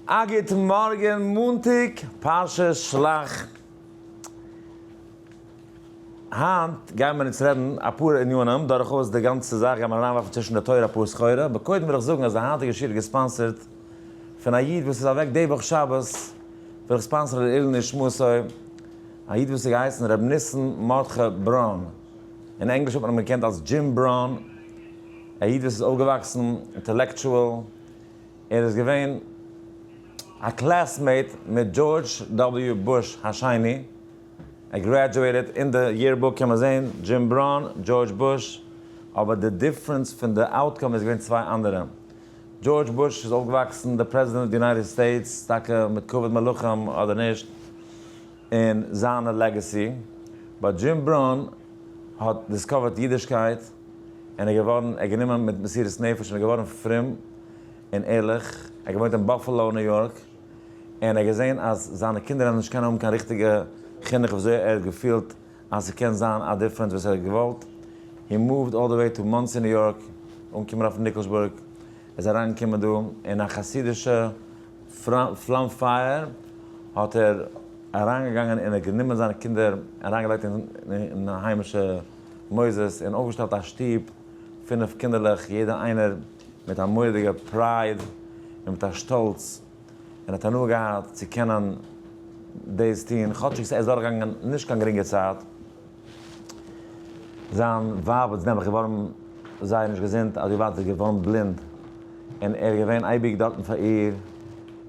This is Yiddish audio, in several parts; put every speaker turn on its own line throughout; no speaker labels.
א גוט מארגן מאנטאג פרשת שלח. היינט גייען מיר אונז רעדן אפאר ענינים דורכאויס די גאנצע זאך גייען מיר אריינווארפן צווישן די תורה אפאר סחורה, אבער קודם וויל איך זאגן אז די היינטיגע שיעור איז געספאנסערט פון א איד וואס איז אוועק די וואך שבת, וויל איך ספאנסערן לעילוי נשמתו, א איד וואס איז געהייסן ר' ניסן מרדכי בראון, אין ענגליש האט מען אים געקענט אלס דזשים בראון, א איד וואס איז אויפגעוואקסן אינטעלעקטשועל, ער איז געווען א classmate מיט דזשארדזש דאבעליו בוש השני, ער graduated, אין די yearbook קען מען זען דזשים בראון, דזשארדזש בוש, אבער די difference פון די outcome איז געווען צוויי אנדערע. דזשארדזש בוש איז אויפגעוואקסן די פרעזידענט of the United States, טאקע מיט כבוד מלכים אדער נישט, און זיינע legacy, but דזשים בראון האט discovered אידישקייט און איז געווארן, ער האט גענומען מיט מסירות נפש און איז געווארן פרום און ערליך, ער האט געוואוינט אין באפעלאו ניו יארק, און ער האט געזען אז זיינע קינדער וועלן נישט קענען האבן קיין ריכטיגע חינוך וויאזוי ער האט געפילט אז ס'קען זיין א difference וואס ער האט געוואלט, he moved all the way to מאנסי ניו יארק, אנגעקומען אויף ניקלשבורג, ער איז אריינגעקומען דא אין א חסידישע פלאם פייער, האט ער אריינגעגאנגען און ער האט גענומען זיינע קינדער אריינגעלייגט אין היימישע מוסדות און אויפגעשטעלט א שטוב פינף קינדערלעך יעדער איינער מיט א מורא'דיגע pride און מיט א שטאלץ און האט הנאה געהאט צו קענען דאס טון כאטשיג ס'איז דורכגעגאנגען נישט קיין גרינגע צייט. זיין ווייב איז נעבעך געווארן זייער נישט געזונט אזוי ווייט זי איז געווארן בלינד און ער איז געווען אייביג דארטן פאר איר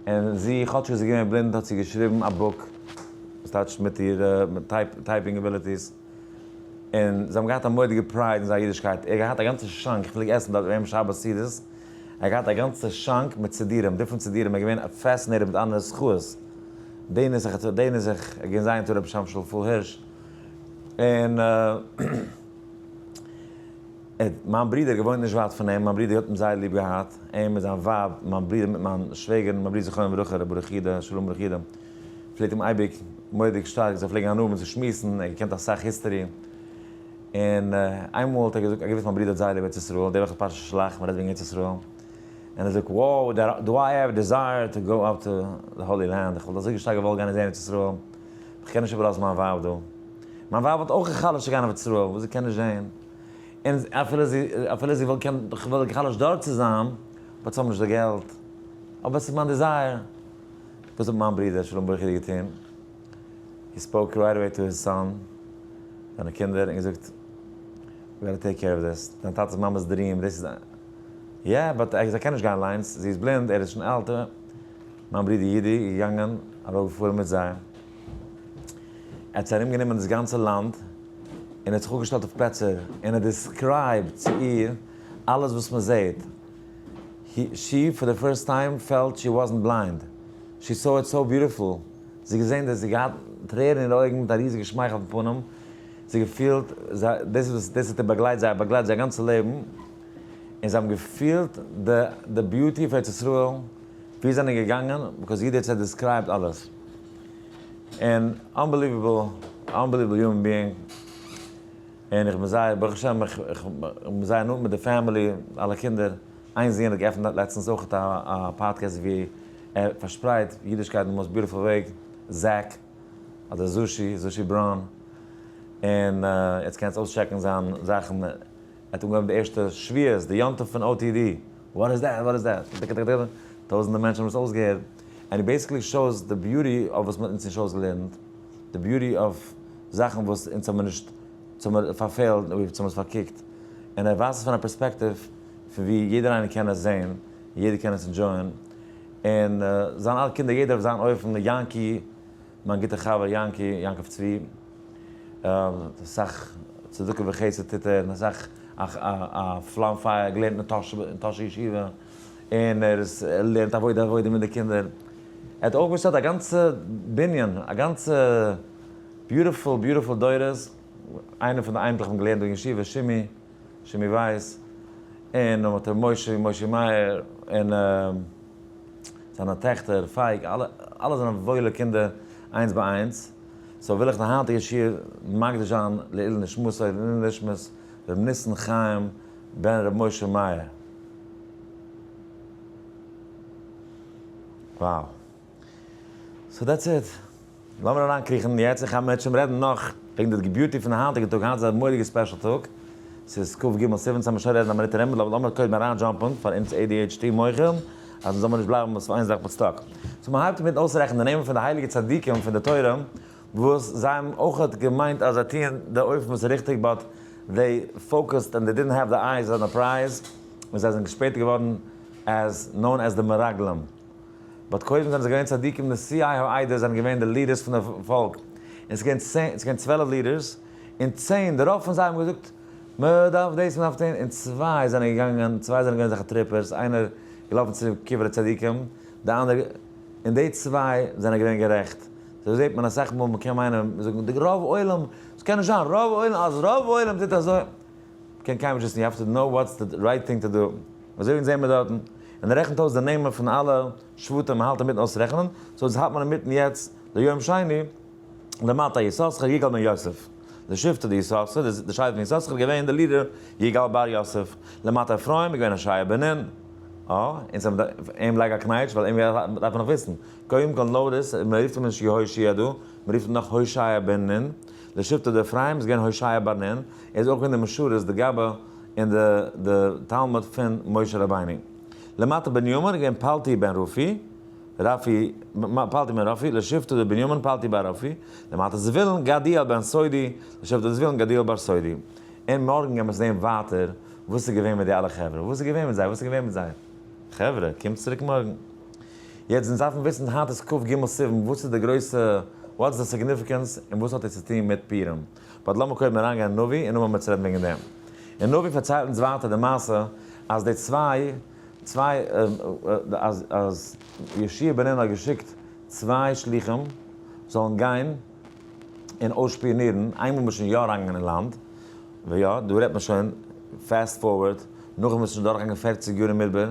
און זי כאטשיג זי איז געווען בלינד האט זי געשריבן א book וואס טייטש מיט איר typing abilities. און זיי האבן געהאט א מורא'דיגע pride אין זייער אידישקייט, ער האט געהאט א גאנצע שאנק, איך פלעג עסן דארט ביי אים שבת סעודות, ער האט געהאט א גאנצע שאנק מיט סידורים, different סידורים, ער איז געווען fascinated מיט אנדערע נוסחאות, די נוסח, די נוסח, ער איז געווען זייער into רבי שמשון רפאל הירש, און מיין ברודער געוואוינט נישט ווייט פון אים, מיין ברודער האט אים זייער ליב געהאט, אים מיט זיין ווייב, מיין ברודער מיט מיין שוועגערין, מיין ברודער זכרונו לברכה רבי ברוך יודא, שלום ברוך יודא. פלעגט אים אייביג מורא'דיג שטארק, זיי פלעגן הנאה האבן צו שמועסן, ער האט געקענט אסאך history, און איינמאל האט ער געזאגט, ער האט געוואוסט מיין ברודער האט זייער ליב ארץ ישראל, די וואך איז פרשת שלח, מען רעדט וועגן ארץ ישראל, און ער זאגט, wow, do I have desire to go up to the Holy Land, איך וואלט אזוי שטארק געוואלט גיין און זען ארץ ישראל, איך קען נישט איבערלאזן מיין ווייב דא, מיין ווייב האט אויך גע'חלש'ט צו גיין אויף ארץ ישראל, וואס זי קען נישט זען, און אפילו זי, אפילו זי וואלט קען, וואלט גע'חלש'ט דארט צו זיין, but זיי האבן נישט די געלט, אבער עס איז מיין desire. וואס האט מיין ברודער שלום ברוך יודא געטון? He spoke right away to his son, זיינע קינדער, און געזאגט, we gotta take care of this, דיין טאטע'ס מאמע'ס dream, דאס איז, yeah, but זיי קען נישט גיין אליינס, זי איז בלינד, ער איז שוין אלט, מיין ברודער יודי איז געגאנגען, ארויפגעפארן מיט זיי, ער האט זיי ארומגענומען דאס גאנצע לאנד, און ער האט זיך אפגעשטעלט אויף פלעצער, און ער described צו איר אלעס וואס מען זעט, she for the first time felt she wasn't blind, she saw it so beautiful, זי האט געזען דאס, זי האט געהאט טרערן אין אירע אויגן מיט א ריזיגע שמייכל אויפן פנים, זי האט געפילט דאס איז וואס דאס האט איר באגלייט זיי באגלייט זייער גאנצע לעבן, און זיי האבן געפילט די די beauty of ארץ ישראל, ווי זיי זענען געגאנגען, because יעדער האט זיי described אלעס, און unbelievable, unbelievable human being. און איך בין זייער, ברוך השם, איך בין זייער נאנט מיט די family, אלע קינדער, איין זון האט געעפנט לעצטנס אויך א פאדקעסט ווי ער פארשפרייט אידישקייט אין די most beautiful וועג, זעק, אדער זושי, זושי בראון, און יעצט קענסט אויסטשעקן זיין זאכן, ער האט אנגעהויבן די ערשטע שביעות, די יום טוב פון OTD, what is that, what is that, טויזענטער מענטשן האבן עס אויסגעהערט, and he basically shows the beauty of וואס מען האט אונז נישט אויסגעלערנט. די beauty of זאכן וואס אונז האבן נישט, אונז האבן פארפעלט, אונז האבן עס פארקוקט, און ער ווייזט עס פון א פערספעקטיוו פון ווי יעדער איינער קען עס זען, יעדער קען עס enjoy ען, און זיינע אלע קינדער יעדער אויף זיין אופן, יענקי, מיין גוטער חבר יענקי, יעקב צבי, אסאך צדקה וחסד טוט ער, און אסאך א פלאם פייער, געלערנט אין טאהשער ישיבה, און ער איז ער לערנט עבודה עבודה מיט די קינדער. ער האט אויפגעשטעלט א גאנצע בנין, א גאנצע beautiful beautiful דורות, איינער פון די אייניקלעך האבן געלערנט דא אין ישיבה, שימי, שימי ווייס, און נאך האט ער משה, משה מאיר, און זיינע טעכטער, פייג, אלע אלע זענען וואוילע קינדער איינס ביי איינס, so וויל איך די היינטיגע שיעור מקדיש זיין לעילוי נשמתו, לעילוי נשמת ר' ניסן חיים בן ר' משה מאיר. Wow. So that's it. לאמיר אריינקריכן יעצט, איך האב מיר רעדן נאך וועגן די beauty פון די היינטיגע טאג, היינט איז א מורא'דיגע special טאג, ס'איז כ"ג סיוון, סאו מיר שוין רעדן א מינוט ארום, לאמיר קודם אריין jump ען פאר אונז ADHD מוחים, אז אונז זאל מיר נישט בלייבן וואס איין זאך מיט stuck. So מ'הייבט מיטן אויסרעכענען די נעמען פון די הייליגע צדיקים פון די תורה, וואס זיי האבן אויכעט געמיינט אז זיי טוען די אופן וואס איז ריכטיג but they focused and they didn't have the eyes on the prize, און זיי זענען שפעטער געווארן as known as די מרגלים. But קודם זענען זיי געווען צדיקים נשיאי העדה זענען געווען די leaders פון די פאלק, און ס'איז געווען צען, ס'איז געווען 12 leaders, און 10, די רוב פון זיי האבן געזאגט מען דארף דאס מען דארף טון, און צוויי זענען געגאנגען, צוויי זענען געווען אזעלכע trippers, איינער געלאפן צו קברי צדיקים, די אנדערע, און די צוויי זענען געווען גערעכט. אזוי זעט מען אסאך מאל, מען קען מיינען, זאגן די רוב עולם, ס'קען נישט זיין, רוב עולם, אז רוב עולם טוט אזוי, קען קיינמאל נישט וויסן, you have to know what's the right thing to do. אזוי ווי זעהן מיר דארטן, און ער רעכנט אויס די נעמען פון אלע שבטים, מען האלט אינמיטן אויסרעכענען, so דאס האלט מען אינמיטן יעצט, ליום שני, למטה יששכר יגאל בן יוסף, לשבטא דיששכר, די שבט פון יששכר איז געווען די leader יגאל בר יוסף, למטה אפרים איז געווען הושע בן נון, אה, אונז האבן אים לייג א קנייטש, ווייל אים דארף מען נאך וויסן, קודם כל notice, מען רופט אים נישט יהושע דא, מען רופט אים נאך הושע בן נון, לשבטא דאפרים איז געווען הושע בר נון, ער איז אויך געווען דער משרת, די גבאי און די די תלמיד פון משה רבינו. למטה בנימין איז געווען פלטי בן רפי, רפי, פלטי בן רפי, לשבטא דבנימין פלטי בר רפי, למטה זבולון גדיאל בן סודי, לשבטא דזבולון גדיאל בר סודי. און מארגן גיימיר זעהן ווייטער וואס איז געווען מיט די אלע חברה, וואס איז געווען מיט זיי, וואס איז געווען מיט זיי. חברה, קומטס צוריק מארגן. יעצט אונז דארפן וויסן היינט איז כ"ג סיוון, וואס איז די גרויסע, what's the significance, און וואס האט עס צו טון מיט פורים. But לאמיר קודם אריינגיין אין נביא און נאכדעם וועלן מיר רעדן וועגן דעם. אין נביא פארציילט אונז ווייטער די מעשה אז די צוויי, צוויי, אז אז יהושע בן נון האט געשיקט צוויי שליחים זאלן גיין און אויסשפיאנירן, איינמאל מ'איז שוין יא אריינגעגאנגען אין לאנד, יא, דא רעדט מען שוין fast forward, נאכדעם וואס ס'איז שוין דורכגעגאנגען 40 יאר אין מדבר,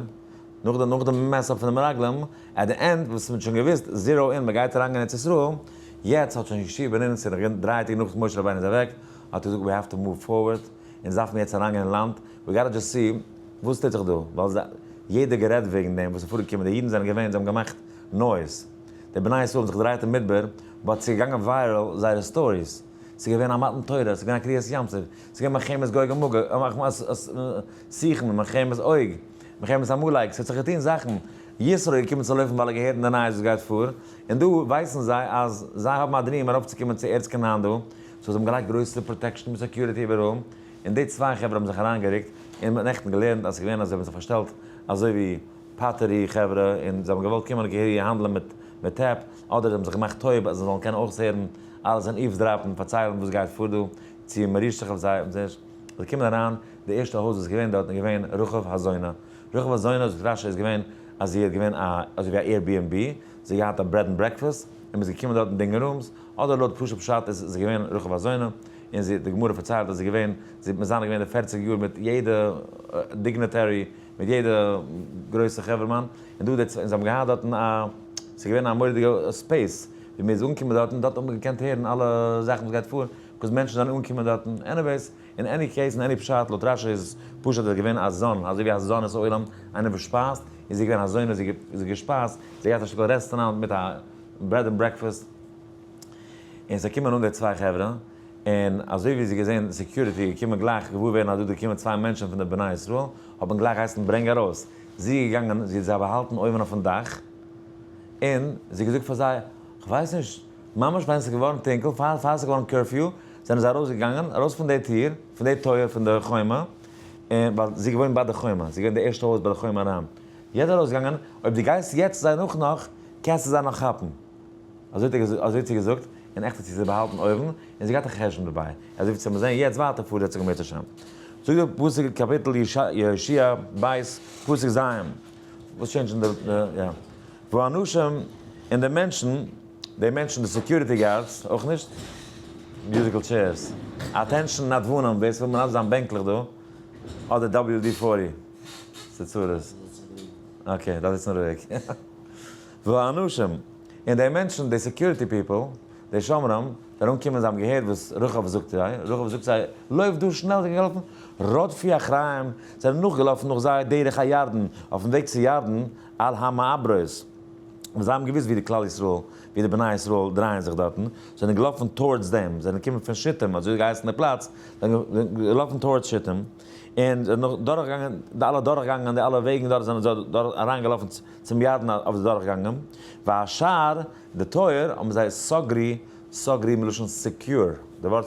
נאך די נאך די mess up פון די מרגלים, at the end וואס מ'האט שוין געוואוסט zero אין מ'גייט אריינגיין ארץ ישראל, יעצט האט שוין יהושע בן נון, ס'איז נאך געווען דריי טעג נאך משה רבינו איז אוועק, האט ער געזאגט we have to move forward, אונז דארפן יעצט אריינגיין אין לאנד, we gotta just see וואס טוט זיך דא, ווייל יעדער גערעדט וועגן דעם וואס איז פארגעקומען, די אידן זענען געווען, זיי האבן געמאכט noise, די בני ישראל האבן זיך געדרייט אין מדבר, but ס'איז געגאנגען viral זייערע stories, ס'איז געווען א מתן תורה, ס'איז געווען א קריעת ים סוף, ס'איז געווען מלחמת גוג ומגוג, מלחמת סיחון, מלחמת עוג, מלחמת עמלק, ס'האט זיך געטון זאכן, יתרו איז געקומען צו לויפן ווייל ער האט געהערט אין די נייעס וואס גייט פאר, און דא ווייסן זיי אז זיי האבן א dream ארויפצוקומען צו ארץ כנען דא, so זיי האבן געלייגט גרויסע protection מיט security איבעראל, און די צוויי חברה האבן זיך אריינגערוקט, און מ'האט נעכטן געלערנט אז ס'איז געווען אז זיי האבן זיך פארשטעלט אזוי ווי pottery חברה, און זיי האבן געוואלט קומען כאילו האנדלען מיט מיט טעפ, אדער זיי האבן זיך געמאכט טויב אז זיי זאלן קענען אויסהערן אלעס און eavesdrop ן, פארציילן וואס גייט פאר דא, צו מ'רישט זיך אויף זיי, און זיי קומען אריין, די ערשטע הויז וואס איז געווען דארט איז געווען רחב הזונה. רחב הזונה, זאגט רש"י, איז געווען אז זי האט געווען א אזוי ווי א Airbnb, זי האט געהאט א bed and breakfast, און מ'איז געקומען דארטן דינגען rooms, אדער לויט פשוט פשט איז זי געווען רחב הזונה, און זי, די גמרא פארציילט אז זי געווען, זי האט מזנה געווען די 40 יאר מיט יעדע dignitary, מיט יעדע גרויסע חברה'מאן, און דא די צוויי, און זיי האבן געהאט דארטן א, ס'איז געווען א מורא'דיגע space, ווי מ'איז אנגעקומען דארטן, דארט האט מען געקענט הערן אלע זאכן וואס גייט פאר, because מענטשן זענען אנגעקומען דארטן, anyways, in any case, אין any פשט, לויט רש"י איז פשוט אז ער איז געווען א זון, אזוי ווי א זון איז עולם, איינער וואס שפייזט, איז זי געווען א זונה, זי האט געשפייזט, זי האט געהאט א שטיקל רעסטוראנט מיט א bed and breakfast, און זיי קומען אן די צוויי חברה, און אזוי ווי זי געזען security געקומען גלייך געוואר ווערן אז דא געקומען צוויי מענטשן פון די בני ישראל, האט מען גלייך געהייסן ברענג ארויס, זי איז געגאנגען, זי האט זיי באהאלטן אויבן אויפן דאך, און זי האט געזאגט פאר זיי, כ'ווייס נישט, ממש ווען ס'איז געווארן טונקל, פאר ס'איז געווארן curfew, זענען זיי ארויסגעגאנגען, ארויס פון די טיר, פון די טויער פון די חומה, און ווייל זי איז געוואוינט ביי די חומה, זי איז געווען די ערשטע הויז ביי די חומה אריין. יעדער ארויסגעגאנגען, אויב דו גייסט יעצט זיי נאך נאך, קענסטו זיי נאך כאפן. אזוי האט ער געזאגט, אזוי האט זי געזאגט, און עכט האט זי זיי באהאלטן אויבן, און זי געהאט א חשבון דערביי, אזוי ווי צו מיר זעען יעצט ווייטער פארזעצונג אם ירצה השם. זאגט דער פסוק אין קאפיטל יהושע ב' פסוק ז', וואס change ן די, יא, והאנשים, און די מענטשן, די מענטשן די security guards, אויך נישט? Musical chairs. Attention נדבנים, ווער ס'וויל מנדב זיין בענקלעך דא, אדער WD-40. ס'איז צרות. Okay, דארף זיצן רואיג. והאנשים, און די מענטשן, די security people, די שומרים, זענען אנגעקומען, זיי האבן געהערט וואס רחב זאגט זיי, רחב זאגט זיי, לויף דא שנעל, זיי זענען געלאפן, רדפו אחריהם, זיי זענען נאכגעלאפן נאך זיי דרך הירדן, אויפן וועג צו ירדן, אל המעברות. וואס זיי האבן געוואוסט ווי די כלל ישראל, ווי די בני ישראל דרייען זיך דארטן, זענען געלאפן towards דעם, זענען געקומען פון שיטים, אזוי האט געהייסן די פלאץ, זענען געלאפן towards שיטים, און זענען נאך דורכגעגאנגען די אלע דורכגאנגען, די אלע וועגן דארט זענען זיי אריינגעלאפן צום ירדן אויף די דורכגאנגען, והשער, די טויער, האבן זיי סגרו, סגרו מלשון secure, די ווארט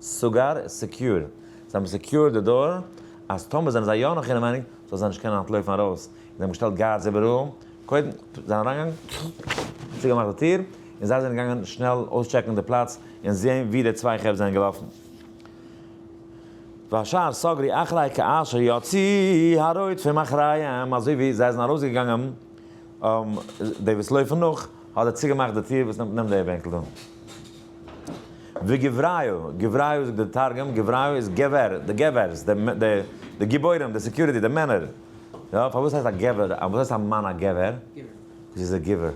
סגר איז secure, זיי האבן secured די door, אז טאמער זענען זיי יא נאך אינעווייניג, זאלן זיי נישט קענען אנטלויפן ארויס, און זיי האבן געשטעלט guards איבעראל, קודם זענען אריינגעגאנגען, צוגעמאכט די טיר, און זיי זענען געגאנגען שנעל אויסטשעקן די פלאץ און זען וואו די צוויי חברה זענען געלאפן. והשער סגרו אחרי כאשר יצאו הרודפים אחריהם, אזוי ווי זיי זענען ארויסגעגאנגען, די וואס לויפן נאך, האט ער צוגעמאכט די טיר, וואס נעמט נעמט די בענקל דא. וגבריו, גבריו זאגט די תרגום, גבריו איז גבר, די גבר'ס, די גיבורים, די security, די מענער. יא, פארוואס הייסט א גבר, וואס הייסט א מאן א גבר? וואס איז א giver?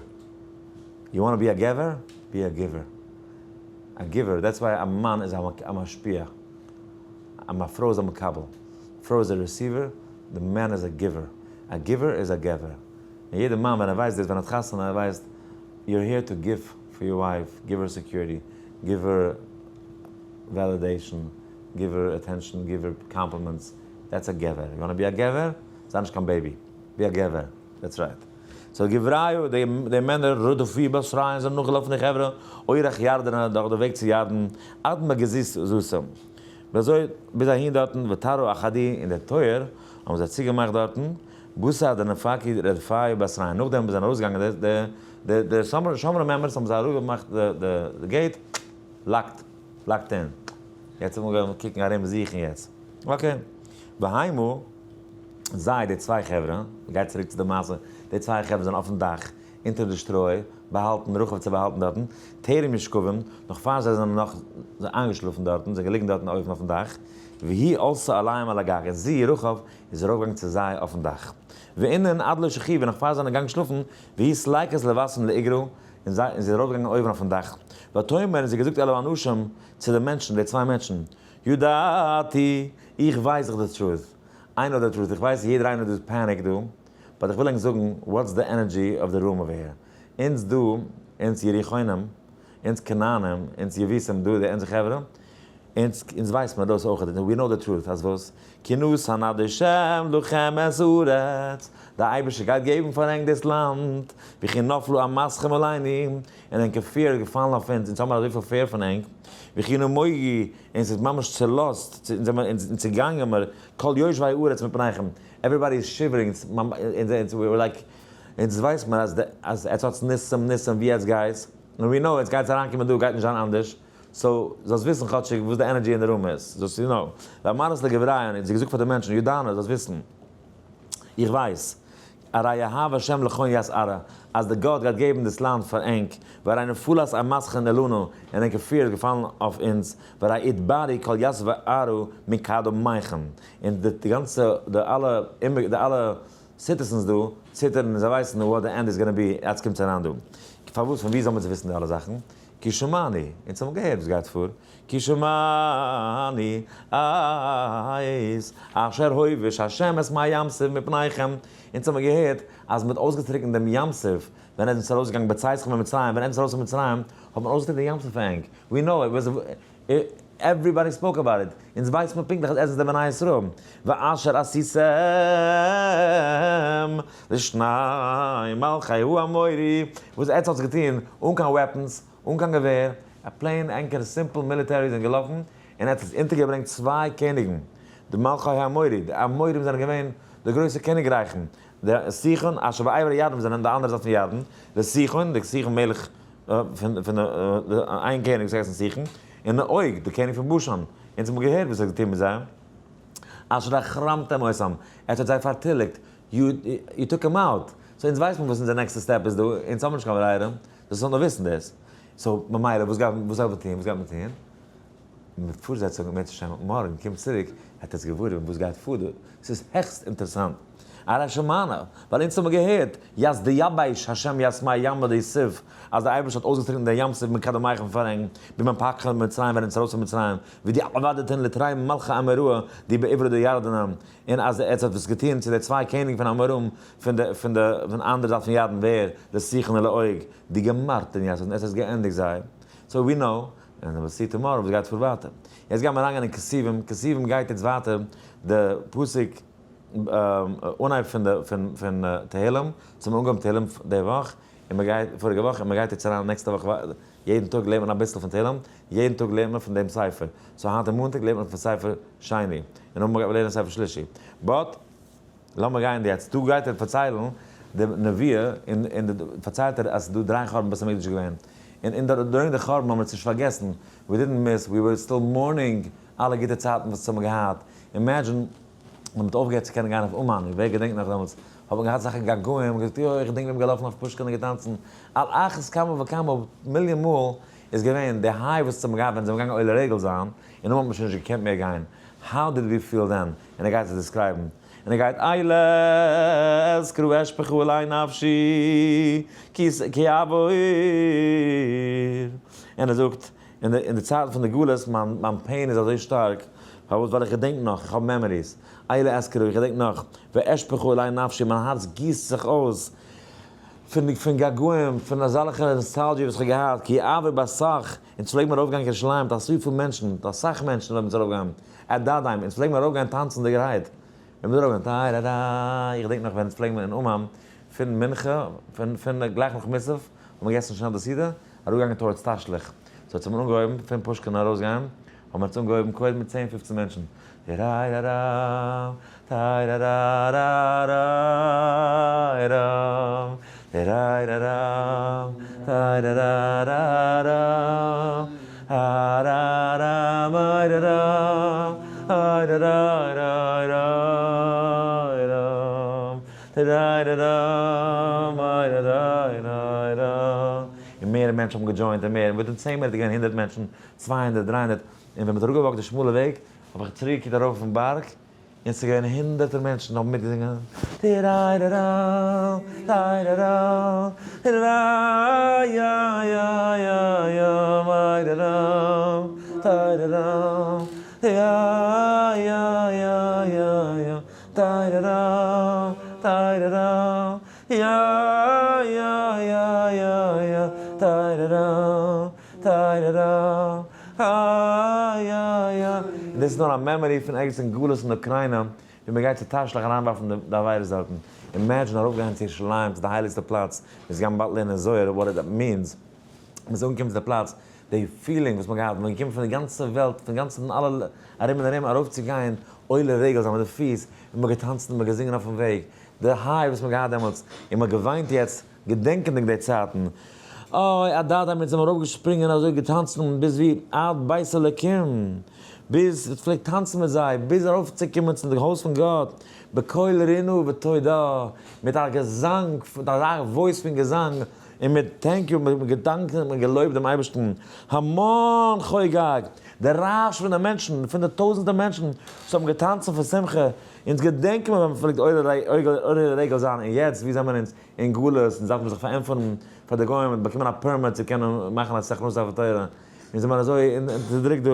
You wanna be א גבר? Be א giver. א giver, that's why א מאן איז א משפיע. א פרוי איז א מקבל. פרוי איז א receiver, די man איז א giver. א giver איז א גבר. און יעדע מאן ווען ער ווייסט דאס, ווען ער האט חתונה, ער ווייסט, you're here to give for your wife, give her security, give her validation, give her attention, give her compliments, that's א גבר. You wanna be א גבר? זיי נישט קיין baby. Be א גבר. That's right. So גבריו, די מענער רדפו בתריהון זענען נאכגעלאפן די חברה, אורח ירדנא דורך די וועג צו ירדן, עד מגזית זאתם. ווי אזוי ביז אהין דארטן, ותרעו אחדי, און די טויער האבן זיי צוגעמאכט דארטן, בתר דנפקי רדפיא בתריהון. נאכדעם וואס זיי זענען ארויסגעגאנגען די די שומרים members האבן זיי אראפגעמאכט די gate, locked, locked in. יעצט האבן מיר געוואלט קוקן ארום זוכן יעצט. Okay. והמה, זיי, די צוויי חברה, מ'גייט צוריק צו די מעשה, די צוויי חברה זענען אויפן דאך, אונטער די שטרוי, באהאלטן, רחב צו באהאלטן דארטן, טרם ישכבום, נאך פאר זיי זענען נאך איינגעשלאפן דארטן, זענען געליגן דארטן אויבן אויפן דאך, והיא עלתה אליהם על הגג, און זי, רחב, איז ארויפגעגאנגען צו זיי אויפן דאך. ואינון עד לא שכיבו, נאך פאר זיי זענען געגאנגען שלאפן, והיא סליקת לבתרין לאיגרא, און זיי, און זי איז ארויפגעגאנגען אויבן אויפן דאך. ותאמר, און זי האט געזאגט אל האנשים, צו די מענטשן, די צוויי מענטשן, ידעתי, איך ווייס דאך די truth, I know the truth, איך ווייס יעדער איינער דא איז panic דא, but איך וויל ענק זאגן what's the energy of the room over here. אונז דא, אונז יריחונים, אונז כנענים, אונז יבוסים דא, די אונזער חברה, אונז, אונז ווייסט מען דאס אויך, we know the truth, אז וואס? כי נתן השם לכם את הארץ, די אייבערשטער גייט געבן פאר ענק דאס לאנד, וכי נפלה אימתכם עלינו, און ענקער fear איז געפאלן אויף אונז, אונז האבן אזויפיל fear פון ענק, וכי נמוגו, און ס'איז ממש צעלאזט, אונז זעמער אונז צעגאנגען מיר, כל יושבי הארץ מפניכם, everybody איז shivering, אונז we're like, אונז ווייסט מען אז אז עטס האטס ניסים ניסים ווי עטס גייטס, און we know עטס גייטס אריינקומען דא גייט נישט זיין אנדערש, so זאלסט וויסן כאטשיג וואס די energy אין די room איז, זאלסט יו נאו. ואמרת לגבריהון, און זי געזאגט פאר די מענטשן, ידענא, זאלסט וויסן, איך ווייס, הרי יהב השם לכון ית ארעא, אז די גאט גייט געבן דאס לאנד פאר ענק, והרי נפלת אימתכון עלנא, און ענקער fear איז געפאלן אויף אונז, והרי אתבערו כל יתבי ארעא מקדמיכון, און די גאנצע, די אלע, די אלע citizens דא, ציטערן און זיי ווייסן what the end is gonna be, עטס קומטס אריין דא. פארוואס, פון ווי זאל מען זיך וויסן די אלע זאכן? כי שמענו, אונז האבן געהערט וואס גייט פאר, כי שמענו את אשר הוביש השם את מי ים סוף מפניכם, אונז האבן געהערט אז מען האט אויסגעטריקנט דעם ים סוף ווען עטס זענטס ארויסגעגאנגען בצאתכם ממצרים, ווען עטס זענטס ארויס פון מצרים האט מען אויסגעטריקנט די ים סוף פאר ענק, we know it was everybody spoke about it, אונז ווייסט מען פונקטליך אז עס איז די בני ישראל, ואשר עשיתם לשני מלכי האמורי, וואס עטס האטס געטון אן קיין weapons, אן קיין געווער, א plain ענקער simple military זענען געלאפן, און עטס האטס אונטערגעברענגט צוויי קעניגן, די מלכי האמורי, די אמורים זענען געווען די גרויסע קעניגרייכן, די סיחון אשר בעבר הירדן זענען די אנדערע זייט פון ירדן, די סיחון, די סיחון מלך פון פון די איין קעניג וואס הייסט סיחון, און עוג, די קעניג פון בשן, אונז האבן געהערט וואס ער האט געטון מיט זיי, אשר החרמתם אותם, עטס האט זיי פארטיליגט, you took them out, so אונז ווייסט מען וואס אונזער נעקסטע step איז דא, אונז האבן נישט קיין ברירה, זאלסט נאר וויסן דאס. So ממילא וואס גייט וואס גייט מען טון, וואס גייט מען טון? מיט פארזעצונג אם ירצה השם מארגן קומט צוריק וועט עטס געוואר ווערן וואס גייט פאר דא, ס'איז העכסט אינטערעסאנט. הרי שמענו, ווייל אונז האבן געהערט, ית דיבש השם ית מי ימא דיסוב, אז דער אייבערשטער האט אויסגעטריקנט דער ים סוף מקדמיכם פאר ענק, בימי פקחם במצרים ווען אונז ארויס פון מצרים, ודי עבדתן לתרי מלכי אמוראי די בעברו דירדנא, און אז עטס האט וואס געטון צו די צוויי קעניגן פון אמוראים פון די פון די פון אנדערע זייט פון ירדן ווער, לסיחון ולעוג, די גמרתן ית און עטס האט געענדיגט זיי, so we know, און we'll see tomorrow וואס גייט פאר ווייטער. יעצט גיימער אריינגיין אין כתובים, כתובים גייט יעצט ווייטער די פסוק אנהייב פון די פון פון תהלים, צום אנגעהויבן תהלים די וואך, און מען גייט פאריגע וואך און מען גייט יעצט אריין נעקסטע וואך יעדן טאג לערנט מען אביסל פון תהלים, יעדן טאג לערנט מען פון דעם ספר, so היינט איז מאנטאג לערנט מען פון ספר שני, און נאכדעם גייט מען לערנען ספר שלישי, but לאמיר גיין יעצט, דא גייט ער פארציילן די נבואה, און און פארציילט ער אז ס'איז דא דריי חורבן בית המקדש געווען, און אין during די חורבן האבן מיר עס נישט פארגעסן, we didn't miss, we were still mourning אלע גוטע צייטן וואס אונז האבן געהאט, imagine ווען מ'האט אויפגעהערט צו קענען גיין אויף אומאן, ווער געדענקט נאך דעמאלטס, האט מען געהאט אזעלכע געגועים, מ'האט געזאגט יוי איך געדענק ווען מ'איז געלאפן אויף פושקין און געטאנצן, על אחת כמה וכמה מיליאן מאל איז געווען די high וואס אונז האבן געהאט ווען זיי זענען געגאנגען עולה רגל זיין, און נאכדעם האט מען שוין נישט געקענט מער גיין, how did we feel then? און ער גייט עס describe ן, און ער גייט אלה אזכרה אשפכה אלי נפשי כי אעבור, און ער זאגט, אין די צייטן פון די גלות, מיין pain איז אזוי שטארק, פארוואס? ווייל איך געדענק נאך, איך האב memories, אלה אזכרה, איך געדענק נאך, ואשפכה אלי נפשי, מיין הארץ גיסט זיך אויס פון געגועים, פון אזעלכע nostalgia וואס איך האב געהאט, כי אעבור באסאך, אונז פלעגן מיר ארויפגיין קיין ירושלים מיט אזויפיל מענטשן, מיט אסאך מענטשן ווען מ'איז ארויפגעגאנגען, אדדיים, אונז פלעגן מיר ארויפגיין טאנצנדיגערהייט, ווען מ'איז ארויפגעגאנגען, טיי רא רא, איך געדענק נאך ווען אונז פלעגן מיר אין אומאן, פון מנחה, פון גלייך נאך מוסף, האט מען געגעסן שנעל די סעודה, אראפגעגאנגען towards תשליך, so האט מען אנגעהויבן פון פושקין ארויסגיין, האבן מיר עס אנגעהויבן קודם מיט צען פופצן מענטשן, טיראיראראם, טייראראראראיראם, טיראיראראם, טייראראראראם, אראראמאיראראם, אייראראיראיראיראם, טיראיראראם, אייראראיראיראם. און מער מענטשן האבן גע join ט און מער, און within 10 מינוט איז געווען 100 מענטשן, 200, 300, און ווען מ'האט אראפגע walk ט די שמאלע וועג, האב איך צוריקגעקוקט ארויף אויפן בארג, און ס'איז געווען הונדערטער מענטשן האבן מיטגעזינגען, טיראיראראם, טייראראם, טיראיאיאיאיאמאיראראם, טייראראם, טיאיאיאיאיאם, טייראראם, טייראראם, יאיאיאיאיאם, טייראראם, טייראראם, איי איי. און דאס איז נאר א memory פון ערגעץ אין גלות אין אוקריינא, ווי מען גייט צו תשליך אריינווארפן די עבירות דארטן. imagine ארויפגיין צו ירושלים, צו די הייליגסטע פלאץ, מיר גייען באלד לערנען זוהר what it means, מען איז אנגעקומען צו די פלאץ, די feeling וואס מען האט געהאט, מען איז געקומען פון די גאנצע וועלט, פון גאנצן אלע ארום און ארום ארויף צו גיין עולה רגל זיין מיט די פיס, און מען האט געטאנצן און מען האט געזינגען אויפן וועג, די high וואס מען האט געהאט דעמאלטס, און מען האט געוויינט יעצט געדענקענדיג די צייטן, אוי אדד מיר זענען ארויפגעשפרינגען אזוי געטאנצן ביז ווי עד בית אלוקים, ביז איך פלעג טאנצן מיט זיי, ביז ארויפצוקומען צום די הויז פון גאט, בקול רינה ותודה, מיט א געזאנג, מיט אזא voice פון געזאנג, און מיט thank you, מיט געדאנקען האט מען געלויבט דעם אייבערשטן, המון חוגג, די רעש פון די מענטשן, פון די טויזנטער מענטשן וואס האבן געטאנצן פון שמחה, אונז געדענקען מיר ווען מען פלעגט עולה רגל זיין, און יעצט ווי זעמער אונז? אין גלות, אונז דארף מען זיך פארענטפערן פאר די גוים און באקומען א permit צו קענען מאכן א סכנות ספר תורה, אונז זעמער אזוי אונטערדרוקט דא.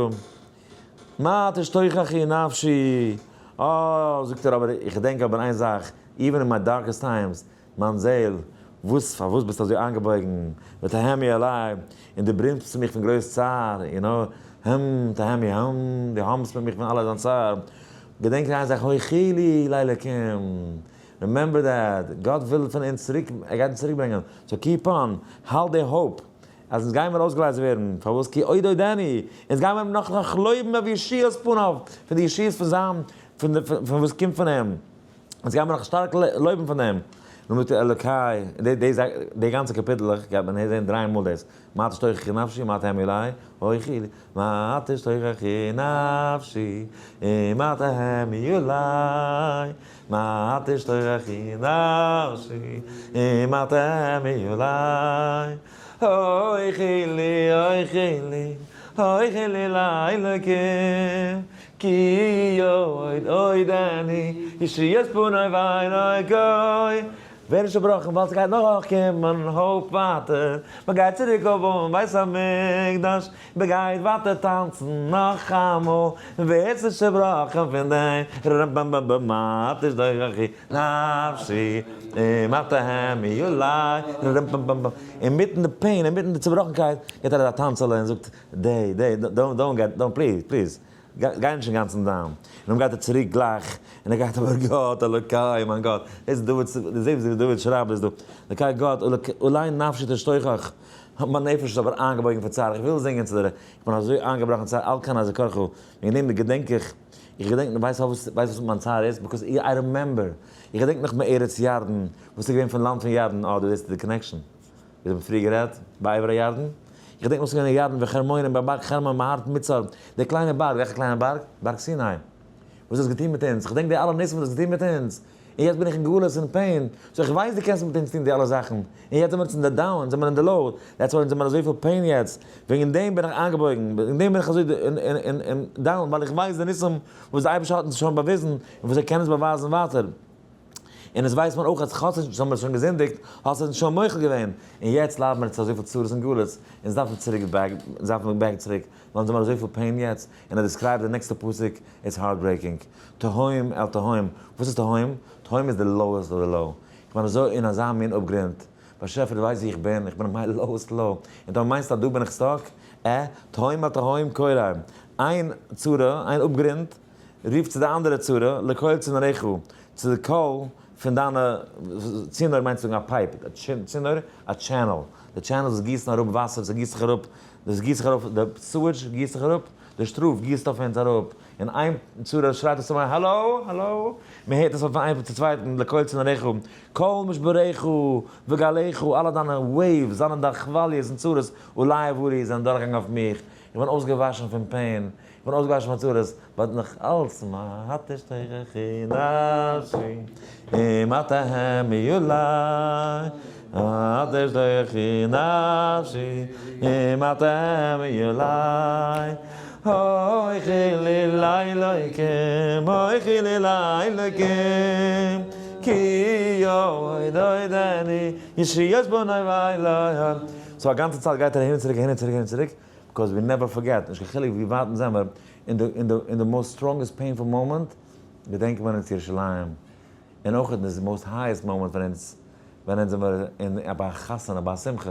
מה תשתוחחי נפשי, אה, זאגט ער אבער איך געדענק אבער איין זאך, even in my darkest times, מיין זעהל, וואס, פארוואס ביסטו אזוי איינגעבויגן, ותהמי אלי, און דו ברימסט צו מיך פון גרויס צער, you know, הם, תהמי, הם, דו האמסט מיט מיך פון אלע דיין צער, געדענק איין זאך, הוחילו לאלקים, remember that, גאט וויל פון אונז צוריק, ער גייט אונז צוריק ברענגען, so keep on, האלט די hope, אז אונז גיימער אויסגעלייזט ווערן, פארוואס כי עוד עודנו, אונז גיימער נאך נאך לויבן אויף ישועות פניו, פון די ישועות פון זיין, פון די פון וואס קומט פון אים, אונז גיימער נאך שטארק לויבן פון דעם, נו מיט אלוקי, די די די גאנצע קאפיטלעך גייט מען זען דריי מאל דאס, מה תשתוחחי נפשי מה תהמי עלי, הוחילו, מה תשתוחחי נפשי מה תהמי עלי, מה תשתוחחי נפשי מה תהמי עלי, הוחילו הוחילו הוחילו לאלוקים. כי עוד עודני ישועות פני ואינו גוי. ווער נישט צובראכן ווייל ס'גייט נאך קומען hope ווייטער, מ'גייט צוריק אויפבויען בית המקדש, מ'גייט ווייטער טאנצן נאכאמאל, ווער ס'איז צובראכן פון דעם רמב"ם תשדוככי נפשי אם את תהמי אולי רמב"ם אינמיטן די pain אינמיטן די צובראכנקייט געט ער אזא טאנצעלע און זאגט די די don't don't get don't please please גיי נישט אינגאנצן down, און דאן גייט ער צוריק גלייך, און ער גייט אבער גאט אלוקי מיין גאט, דאס איז דוד, דו זעסט ווי דוד שרייבט דאס דא, אלוקי גאט אולי נפשי תשתוחח, מיין נפש איז אבער איינגעבויגן פון צער, איך וויל זינגען צו דיר, איך בין אזוי איינגעבראכן צער, על כן אזכרך, וועגן דעם געדענק איך, איך געדענק, ווייסט פארוואס, ווייסט וואס מיין צער איז, because I remember, איך געדענק נאך מארץ ירדן, וואס איז געווען פון לאנד פון ירדן, אה דא זעסטו די connection. מיר האבן פריער גערעדט ביי עבר הירדן, איך געדענק נאך ס'איז געווען אין ירדן וחרמונים ביי בארג חרמון בהר מצר, דער קליינער בארג, וועלכע קליינער בארג? בארג סיני. וואס האסט געטון מיט אונז? איך געדענק די אלע ניסים וואס האסט געטון מיט אונז, און יעצט בין איך אין גלות און pain, so איך ווייס דו קענסט מיט אונז טון די אלע זאכן, און יעצט זעמיר אונז אין די down, זעמיר אין די low, that's why אונז זעמיר אזויפיל pain יעצט, וועגן דעם בין איך איינגעבויגן, וועגן דעם בין איך אזוי אין down, ווייל איך ווייס די ניסים וואס די אייבערשטער האט אונז שוין באוויזן, און וואס ער קען אונז באווייזן ווייטער. און עס ווייסט מען אויך אז כאטש אונז האבן שוין געזינדיגט, האסטו אונז שוין מוחל געווען, און יעצט ליידן מיר צו אזויפיל צרות און גלות, אונז דארפן צוריק back, אונז דארפן back צוריק, ווייל אונז האבן אזויפיל pain יעצט, און ער describe ט די נעקסטע פסוק, it's heartbreaking, תהום אל תהום, וואס איז תהום? תהום איז די lowest of the low, איך בין אזוי אין אזא מין אפגרונט, באשעפער דו ווייסט ווי איך בין, איך בין אין my lowest low, און טאמער מיינסטו אז דא בין איך stuck, עה, תהום אל תהום קורא, איין צרה, איין אפגרונט, רוף צו די אנדערע צרה, לקול צינוריך, צו די קול פון דיינע, צינור מיינט צו זאגן א pipe, צינור, א channel, די channels וואס גיסן אראפ וואסער, ס'גיסט זיך אראפ, דאס גיסט זיך אראפ, די sewage גיסט זיך אראפ, די שטראף גיסט אויף אונז אראפ, און איין צרה שרייט עס צום אנדערן, האלא, האלא, מען הערט עס פון איין צום צווייטן, לקול צינוריך, כל משבריך וגליך, אלע דיינע waves, אלע דיינע כוואליעס און צרות, עלי עברו, זענען דורכגעגאנגען אויף מיך, איך בין אויסגעוואשן פון pain, איך בין אויסגעוואשן פון צרות, but נאך אלץ מה תשתוחחי נפשי אם את תהמי עלי, מה תשתוחחי נפשי אם את תהמי עלי, הולכי לי לאלוקים, הולכי לי לאלוקים, כי עוד עודני ישועות פני ואלי. so א גאנצע צייט גייט ער אהין און צוריק אהין און צוריק אהין און צוריק, because we never forget, נישט קיין חילוק ווי ווייט אונז זעמער, אין די אין די אין די most strongest painful moment געדענקט מען אונז ירושלים, און אויך אין די most highest moment פון אונז ווען אונז זעמער אין ביי א חתונה ביי א שמחה,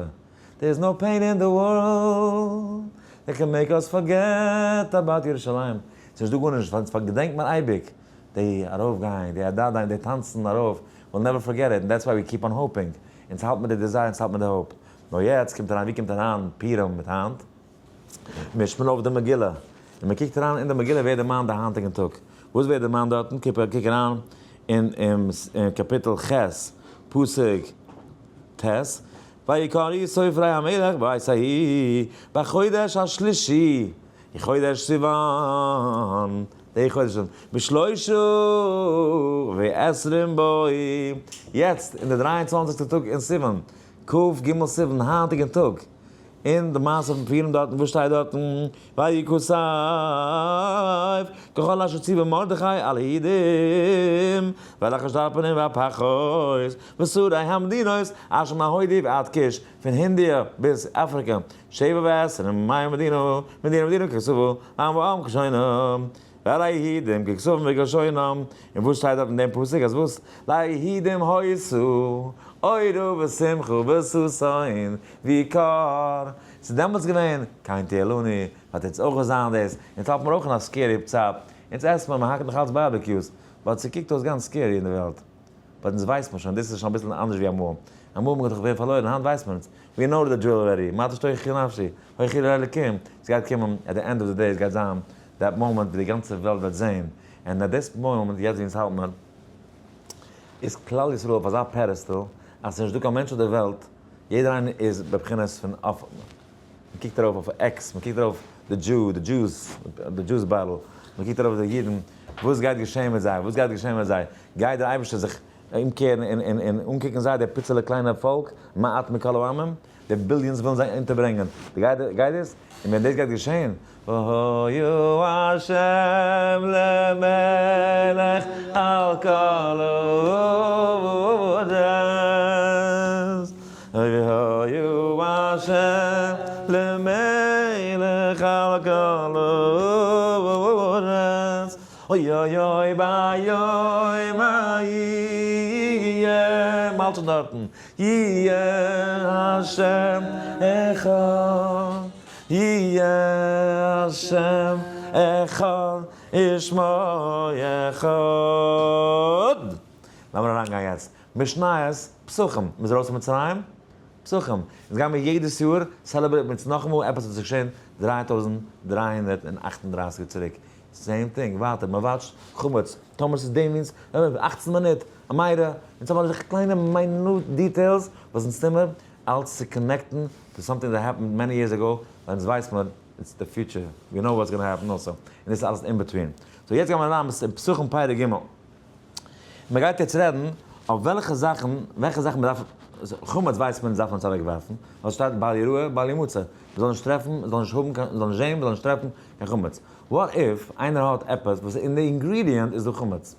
there is no pain in the world that can make us forget about ירושלים, ס'נישט דא גארנישט ווייל אונז געדענקט מען אייביג די ארויפגיין, די אדאדיין, די טאנצן ארויף, we'll never forget it, and that's why we keep on hoping, אונז האלט מיט די desire, אונז האלט מיט די hope. נאר יעצט קומט אריין, ווי קומט אריין פורים מיט היינט? מישט מען אויף די מגילה, און מען קוקט אריין אין די מגילה ווערט דערמאנט די היינטיגן טאג. וואס ווערט דערמאנט דארטן? קוק אריין אין קאפיטל ח' פסוק ט', ויקראו סופרי המלך בעת ההיא בחודש השלישי, חודש סיוון, די חודש בשלושה ועשרים בו, יעצט אין די דריי און צוואנציגסטע טאג אין סיוון, כ ג סיוון היינטיגן טאג, אין די מעשה פון פורים דארטן, וואס שטייט דארטן? ויכתב ככל אשר ציווה מרדכי על היהודים ועל אחשדרפנים והפחות ושרי המדינות אשר מהודו ועד כוש, פון אינדיע ביז אפריקע, שבע ועשרים מאה מדינה, מדינה מדינה ככתבה, עם ועם כלשונם, ועל היהודים ככתבם וכלשונם, און וואס שטייט דארט אין דעם פסוק אז וואס? ליהודים היתה אורה ושמחה וששון ויקר, ס'איז דעמאלטס געווען כן תהיה לנו, וועט יעצט אויך זיין דאס, אונז האלט מיר אויך אין א scary צייט, אונז עסט מען, מ'האקט נאך אלץ barbecues, but ס'קוקט אויס גאנץ scary אין די וועלט, but אונז ווייסט מען שוין, דאס איז שוין אביסל אנדערש ווי אמאל, אמאל האט מען געדאכט ווערן פארלוירן, היינט ווייסט מען, we know the drill already, מה תשתוחחי נפשי, הולכי לאלקים, ס'גייט קומען, at the end of the day, ס'גייט זיין that moment ווי די גאנצע וועלט וועט זען, and at this moment, יעצט ווי אונז האלט מיר, איז כלל ישראל אויף אזא pedestal, אז ס'איז נישטא קיין מענטש אויף דער וועלט, יעדער איינער איז בבחינת פון אויף, מ'קוקט ארויף אויף עקס, מ'קוקט ארויף די דזשו, די juice, די juice bottle, מ'קוקט ארויף די אידן, וואס גייט געשען מיט זיי, וואס גייט געשען מיט זיי, גייט דער אייבערשטער זיך אומקערן און און און אנקוקן זיי, די פיצעלע קליינע פאלק, מעט מכל העמים? די billions ווילן זיי אונטערברענגען, די גייט גייט דאס, און ווען דאס גייט געשען, והיה השם למלך על כל הארץ, והיה השם למלך על כל הארץ, אוי אוי אוי ביום ההוא יהיה, מ'האלט שוין דארטן, יהיה השם אחד, יהיה השם אחד ושמו אחד. לאמיר אריינגיין יעצט, משניות, פסחים, מ'איז ארויס פון מצרים, פסחים, אונז גיימיר יעדעס יאר celebrate ן אונז נאכאמאל עפעס וואס איז געשען 3338 יאר צוריק, same thing, ווייטער, מען watch ט חמץ, טאמער ס'איז דעם מינס, 18 מינוט, א מיירע, אונז האבן אזעלכע קליינע minute details וואס אונז טומער אלץ צו connect ן to something that happened many years ago, ווייל אונז ווייסט מיר it's the future, we know what's gonna happen also, און דאס איז אלעס in between. so יעצט גיימער אריין אין פסחים פרק ג'. מען גייט יעצט רעדן אויף וועלכע זאכן, וועלכע זאכן מען דארף, חמץ ווייסט מען דארף מען עס אוועק ווארפן, ווייל ס'שטייט בל יראה בל ימצא, מען זאל נישט טרעפן, מען זאל נישט האבן קיין, מען זאל נישט זען, מען זאל נישט טרעפן קיין חמץ. what if איינער האט עפעס וואס אין די ingredient איז דא חמץ?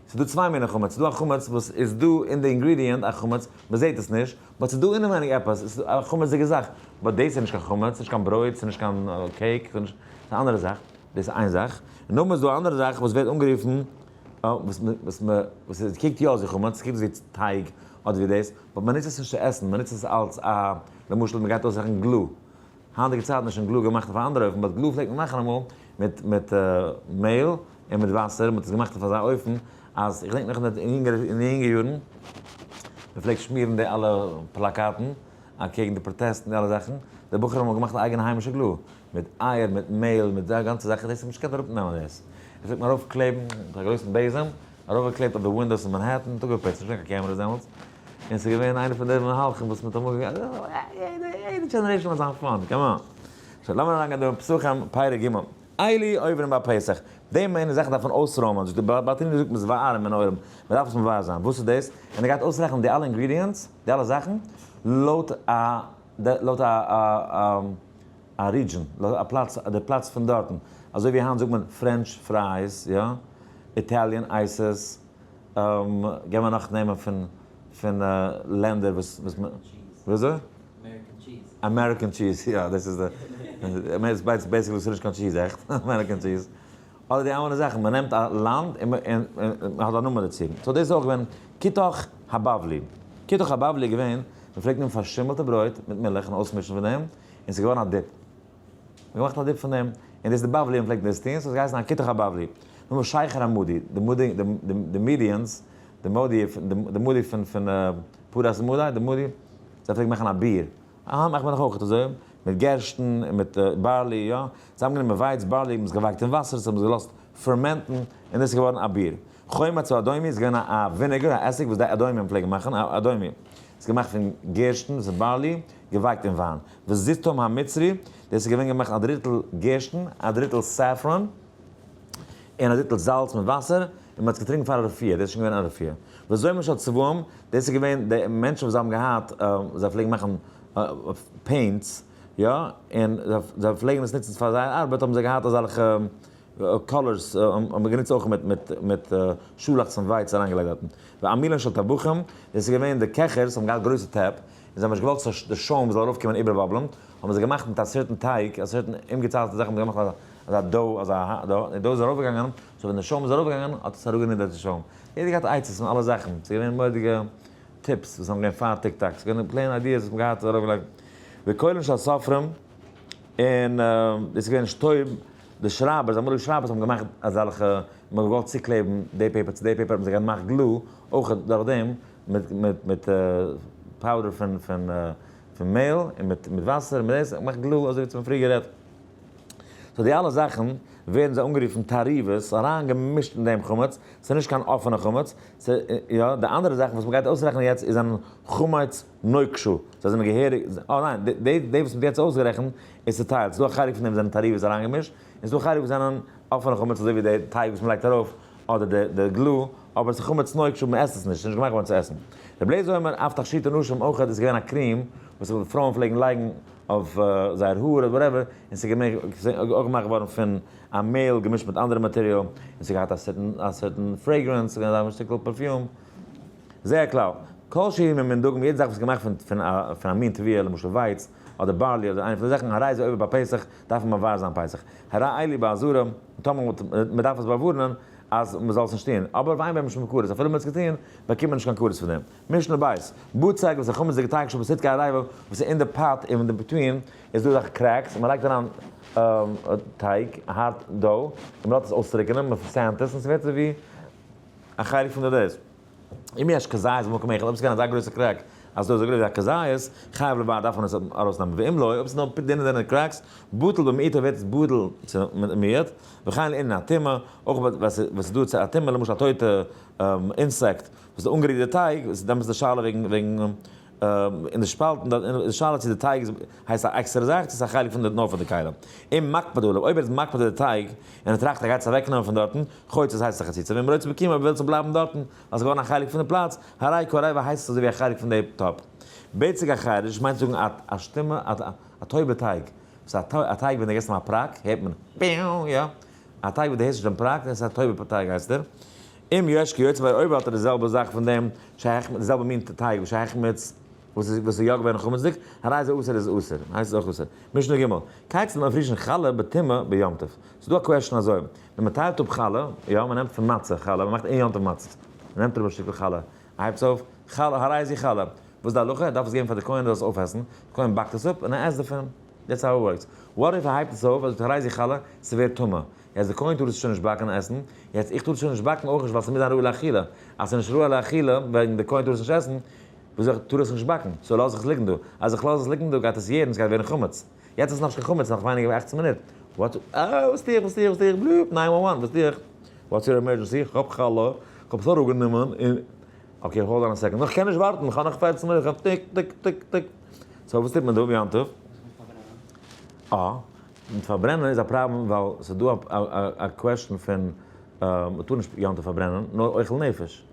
ס'איז דא צוויי מיני חמץ, ס'איז דא א חמץ וואס איז דא אין די ingredient א חמץ, מען זעט עס נישט, but ס'איז דא אינעווייניג עפעס, עס איז א חמצ'דיגע זאך, but דאס איז נישט קיין חמץ, ס'איז נישט קיין ברויט, ס'איז נישט קיין cake, ס'איז נישט, ס'איז א אנדערע זאך, דאס איז איין זאך. און נאכדעם איז דא א אנדערע זאך וואס ווערט אנגערופן, וואס וואס מען, וואס עס קוקט יא אויס ווי חמץ, ס'קוקט אויס ווי טייג אדער ווי דאס, but מען נוצט עס נישט צו עסן, מען נוצט עס אלס א, למשל מען גייט אויסרעכענען glue, היינטיגע צייטן איז שוין glue געמאכט אויף א אנדערע אופן, but glue פלעגט מען מאכן אמאל מיט מיט מעהל און מיט וואסער, מען האט עס געמאכט אויף אזא אופן אז, איך געדענק נאך אין די יונגע יארן, מען פלעגט שמירן די אלע פלאקאטן אקעגן די פראטעסטן די אלע זאכן, די בחורים האבן געמאכט א אייגענע היימישע glue, מיט אייער מיט מעהל מיט די גאנצע זאכן, דאס האט מען נישט געקענט אראפנעמען דאס, עס פלעגט מען ארויפקלעבן מיט א גרויסן בעזעם, ארויפגעקלעבט אויף די windows אין מאנהעטן, טאג אפגעפוצט, נישט געווען קיין cameras דעמאלטס. און ס'איז געווען איינע פון די מהלכים וואס מ'האט אמאל געגעבן, יעדע generation האט זיין fun, come on. שוין לאמיר אריינגיין דא אין פסחים פרק ג', אלו עוברים בפסח, די מיני זאכן דארף מען אויסרוימען, זאגט די ברטנורא זאגט מבערים מן העולם, מ'דארף עס מבער זיין, וואס איז דאס? און ער גייט אויסרעכענען די אלע ingredients, די אלע זאכן, לויט א לויט א א region, לויט א פלאץ, די פלאץ פון דארטן, אזוי ווי היינט זאגט מען French fries, יא, Italian ices, געב מיר נאך נעמען פון פון לענדער וואס וואס מען וויאזוי? American cheese יא דאס איז די basically ס'איז נישט קיין cheese עכט American cheese אדער די אנדערע זאכן מען נעמט א לאנד און מען האט א נאמען דערצו so דאס איז אויך געווען כותח הבבלי כותח הבבלי איז געווען מען פלעגט נעמען פארשימלטע ברויט מיט מילך און אויסמישן פון דעם און ס'איז געווארן א dip. מ'האט געמאכט א dip פון דעם, און דאס די בבלים פלעגט דאס טון, ס'האט געהייסן א כותח הבבלי. נאכדעם שכר המדי, די מדי, די Medians, די מדי, די מדי פון פון פרס ומדי, די מדי, זיי פלעגן מאכן א ביר. היינט מאכט מען נאך אויך אזוי, מיט גערשטן און מיט barley, יא. זיי האבן גענומען ווייץ, barley, האבן עס געווייקט אין וואסער, זיי האבן עס געלאזט ferment ן, און דאס איז געווארן א ביר. חומץ האדומי איז געווען א vinegar, א עסיג וואס די אדומים פלעגן מאכן, א אדומי. ס'איז געמאכט פון גערשטן, דאס איז barley, געווייקט אין וויין. וזיתום המצרי, דאס איז געווען געמאכט א דריטל גערשטן, א דריטל saffron, און א דריטל זאלץ מיט וואסער, און מען האט עס געטרינקען פאר א רפואה, דאס איז שוין געווען א רפואה. וזוהמה של צבעים, דאס איז געווען די מענטשן וואס זיי האבן געהאט, זיי פלעגן מאכן paints, יא, און זיי פלעגן עס נוצן פאר זייער ארבעט, האבן זיי געהאט אזעלכע colors, האט מען גענוצט אויך מיט מיט שאלאכץ פון ווייץ אריינגעלייגט דארטן. ועמילן של טבחים, דאס איז געווען די קעכערס האבן געהאט גרויסע טעפ, און זיי האבן נישט געוואלט אז די שוים זאל ארויפקומען און איבערבאבלען, האבן זיי געמאכט מיט א certain טייג, א certain אומגעציילטע זאך האבן זיי געמאכט אזא dough, אזא dough, און די dough איז ארויפגעגאנגען, so ווען די שוים איז ארויפגעגאנגען האט עס אראפגענידערט די שוים. יעדער געהאט עצות פון אלע זאכן, ס'איז געווען מורא'דיגע tips וואס האבן געווען פאר TikTok, ס'איז געווען plain ideas וואס מ'האט געהאט ארויפגעלייגט. וקולין של סופרים, און דאס איז געווען שטויב, די שרייבערס, אמאליגע שרייבערס האבן געמאכט אזעלכע, מ'האט געוואלט צוקלעבן די paper צו די paper האט מען זיי געמאכט glue, אויך דורך דעם, מיט מיט מיט powder פון פון פון מעהל און מיט מיט וואסער און מיט דאס, געמאכט glue אזוי ווי מ'האט פריער גערעדט. so די אלע זאכן ווערן זיי אנגערופן תערובות, אריין געמישט אין דעם חמץ, ס'איז נישט קיין אפענע חמץ, יא, די אנדערע זאכן וואס מ'גייט אויסרעכענען יעצט איז זענען חמץ נוקשה, זיי זענען געהעריג, אה ניין, די די וואס מ'האט יעצט אויסגערעכנט איז צוטיילט, ס'דא א חלק פון דעם זענען תערובות אריינגעמישט, און ס'דא א חלק וואס זענען אפענע חמץ אזוי ווי די טייג וואס מ'לייגט ארויף, אדער די די glue, אבער ס'איז חמץ נוקשה, מ'עסט עס נישט, ס'איז נישט געמאכט געווארן צו עסן. רבי אליעזר אומר אף תכשיטי נשים אויך איז געווען א cream וואס פרויען פלעגן לייגן אויף זייער האר אדער whatever, און ס'איז געמאכט געווארן פון א מעהל געמישט מיט אנדערע material, און ס'האט געהאט א certain fragrance, ס'איז געווען אזא שטיקל perfume. זה הכלל, כל שהוא ממין דגן, יעדע זאך וואס איז געמאכט פון א מין תבואה, למשל ווייץ, אדער barley, אדער איינע פון די זאכן, הרי זה עובר בפסח, דארף מען מבער זיין פסח. הרי אלו באזהרה, טאמער מען דארף עס באווארענען אז מען זאל עס נישט טון, אבער ואין בהם משום כרת, אפילו מען האט עס געטון, באקומט מען נישט קיין כרת פון דעם. משנה בית, בצק וואס איז חמצ'דיגע טייג שבסדקי עריבה, וואס איז אין די pot און אין די between איז דא אזעלכע cracks, מען לייגט אריין טייג, hard dough, און מען לאזט עס אויסטריקענען, מען sand עס און ס'ווערט אזוי ווי א חלק פון די דאס. אם יש כזית במקום אחד, אויב ס'איז געווען אזא גרויסע crack אז דא איז אזוי גרויס ווי א כזית, חייב לבער דארף מען עס ארויסנעמען, ואם לא, אויב ס'איז נאר דינע דינע cracks, בטל במיעוטו ווערט עס בטל צו מיעוט, וכן לענין הטומאה, אויך ווען ס'איז דא צו א טומאה, למשל א טויטע insect וואס האט אנגערירט די טייג, איז דעמאלטס די שאלה וועגן וועגן אין די שפאלטן דארט, איז די שאלה צו די טייג הייסט א עקסטערע זאך צו ס'איז א חלק פון די נאר פון די כלים. אם מקפיד עליו, אויב ער איז מקפיד אויף די טייג, און ער טראכט ער גייט עס אוועקנעמען פון דארטן, חוצץ הייסט עס א חציצה, ואם רוצה בקיומו אויב ער וויל ס'זאל בלייבן דארטן, ווייל ס'איז געווארן א חלק פון די פלאץ, הרי כעריבה הייסט עס אזוי ווי א חלק פון די טאפ. בצק החרש מיינט זאגן א א שטימע א טויבע טייג, וואס א א טייג ווען די געסט אים א פראק הערט מען פיו יא, א טייג וואס די הערסט נישט דעם פראק דאס איז א טויבע טייג הייסט ער. אם יש כיוצא בו אויב האט ער די זעלבע זאך פון דעם שהחמיץ די זעלבע מין טייג שהחמיץ וואס איז וואס איז יא געווען חמצ'דיג, הרי זה אסור איז אסור, הייסט עס אויך אסור. משנה ג', כיצד מפרישין חלה בטומאה ביום טוב? ס'איז דא א question אזוי, ווען מען טיילט אפ חלה, יא, מען נעמט פון מצה חלה, מען מאכט אין יום טוב מצות, מען נעמט אראפ א שטיקל חלה, מען הייבט עס אויף, חלה, הרי זו חלה, וואס איז די הלכה? ער דארף עס געבן פאר די כהן ער זאל עס אויפעסן, די כהן באקט עס אפ און ער עסט דערפון, that's how it works. What if ער הייבט עס אויף, ער זאגט הרי זו חלה, ס'ווערט טמא, יעצט די כהן טאר עס שוין נישט באקן און עסן, יעצט איך טאר עס שוין נישט באקן אויך נישט ווייל ס'מוז זיין ראוי לאכילה, אז ס'איז נישט ראוי לאכילה וועגן די כהן טאר עס נישט עסן, וויאזוי איך טאר עס נישט באקן, so לאז איך עס ליגן דא, אז איך לאז עס ליגן דא גייט עס יערן, ס'גייט ווערן חמץ, יעצט איז נאכנישט קיין חמץ נאך ווייניגער ווי 18 מינוט, what, אה וואס טו איך וואס טו איך וואס טו איך בלופ 911 וואס טו איך, what's your emergency, איך האב חלה, איך האב עס אראפגענומען און, okay hold on a second, איך קען נישט ווארטן, איך האב נאך 14 מינוט, איך האב tick tick tick tick, so וואס טוט מען דא ביום טוב? אה. מיט פארברענען איז א פראבלעם ווייל ס'איז דא א question פון מ'טאר נישט יום טוב פארברענען נאר אוכל נפש.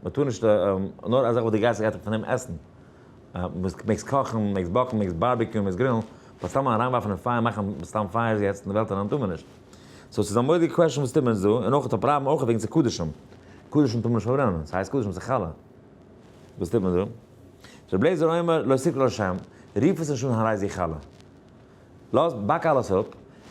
מ'טאר נישט נאר א זאך וואס די גייסט גייט פון דעם עסן. מעגסט קאכן, מעגסט באקן, מעגסט barbecue ן, מעגסט גרילן, but סתם אריינווארפן אין פייער מאכן סתם פייערס יעצט אין די וועלט אריין טאר מען נישט. so ס'איז א מורא'דיגע question וואס טוט מען דא, און אויך א פראבלעם אויך וועגן צו קדשים. קדשים טאר מען נישט פארברענען, ס'הייסט קדשים ס'איז חלה. וואס טוט מען דא? רבי אליעזר אומר לא תקרא לו שם, רוף עס נישט אן הרי זו חלה. לאז, באק אלעס אפ,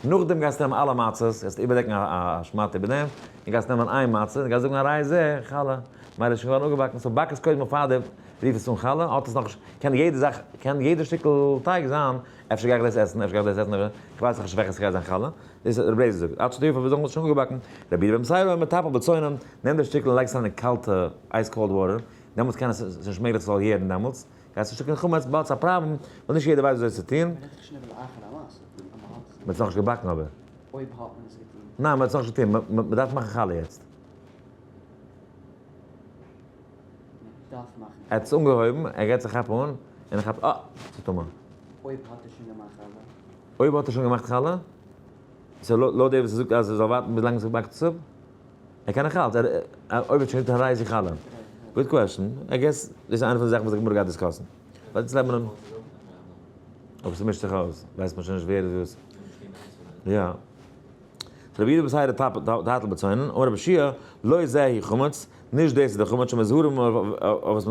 נאכדעם גייסטו נעמען אלע מצות, גייסטו איבערדעקן א שמאטע איבער דעם, און גייסט נעמען איין מצה, און גייסט זאגן הרי זה חלה. מילא איז שוין געווארן אפגעבאקן, so באק עס קודם אפ פאר דו רוף עס אן חלה, האט עס נאכנישט, קען יעדע זאך, קען יעדע שטיקל טייג זיין, אפשר גיי איך דאס עסן, אפשר גיי איך דאס עסן, איך ווייס נאכנישט וועלכע ס'גייט זיין חלה. דאס האט רבי אליעזר געזאגט, עד שתאפה ווי זאגן וואס איז שוין אפגעבאקן, רבי יהודה בן בתירא אומר מטפל בצונן, נעם די שטיקל און לייג עס אריין אין קאלטע ice cold water, דעמאלטס קען עס, ס'איז נישט מעגליך ס'זאל יערן דעמאלטס, גייסט נישט שיקן חמץ באט ס'איז א פראבלעם ווייל נישט יעדער ווייסט וויאזוי עס צו טון.
מען רעדט דאך שוין איבער לאחר המעשה, אז מען האט עס
מען האט עס נאכנישט געבאקן אבער.
אויב האט מען עס געטון.
ניין מען האט עס נאכנישט געטון, מען דארף מאכן חלה יעצט.
מען דארף מאכן
ער האט עס אנגעהויבן, ער געט זיך כאפ אן, און ער כאפט אה! ס'איז טמא.
אויב האט ער שוין געמאכט חלה.
אויב האט ער שוין געמאכט חלה? so לויט דער וואס זאגט אז ער זאל ווארטן ביז לאנג עס באקט עס אפ? ער קען נאך אלץ, אויב האט שוין געטון הרי זו חלה. Good question, I guess דאס איז איינע פון די זאכן וואס די גמרא גייט discuss ן. But יעצט לערנט מען אויב ס'מישט זיך אויס, ווייסט מען שוין נישט ווער איז וואס. יא. רבי יהודה בתירא טייטל בצונן, אמר רבי יהושע, לא זה הוא חמץ, נישט דאס איז די חמץ שמזהירים אויף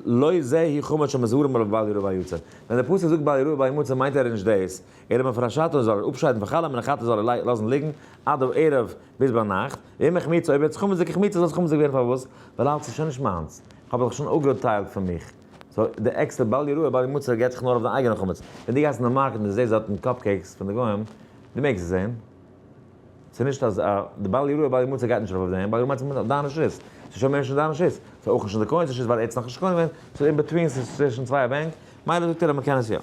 לא זה הוא חמץ שמזהירים עליו בל יראה בל ימצא. ווען דער פסוק זאגט בל יראה בל ימצא מיינט ער נישט דאס, אלא מפרשתו זאל ער אפשיידן פון חלה מנחתו זאל ער לאזן ליגן עד הערב ביז ביינאכט, ואם החמיצה אויב ווערט עס חמצ'דיג החמיצה זאל עס חמצ'דיג ווערן פארוואס? ווייל אלץ איז שוין נישט מיינס, איך האב דאך שוין אפגעטיילט פון מיך. So די עקסטער בל יראה בל ימצא געט זיך נאר אויף דיין אייגענע חמץ. ווען דו גייסט אין די market און דו זעסט דארטן cupcakes פון די גוים, דו מעגסט עס זען. ס'איז נישט אז די בל יראה בל ימצא גייט נישט ארויף אויף דעם, בל יראה בל ימצא אויף דיין רשות. ס'איז שוין מער נישט אין דיין רשות. ס'איז אויך נישט אין די כהן'ס רשות ווייל ער האט עס נאכנישט קונה געווען. ס'איז in between, ס'איז צווישן צוויי בענק. מילא זאגט ער אז מ'קען עס יא.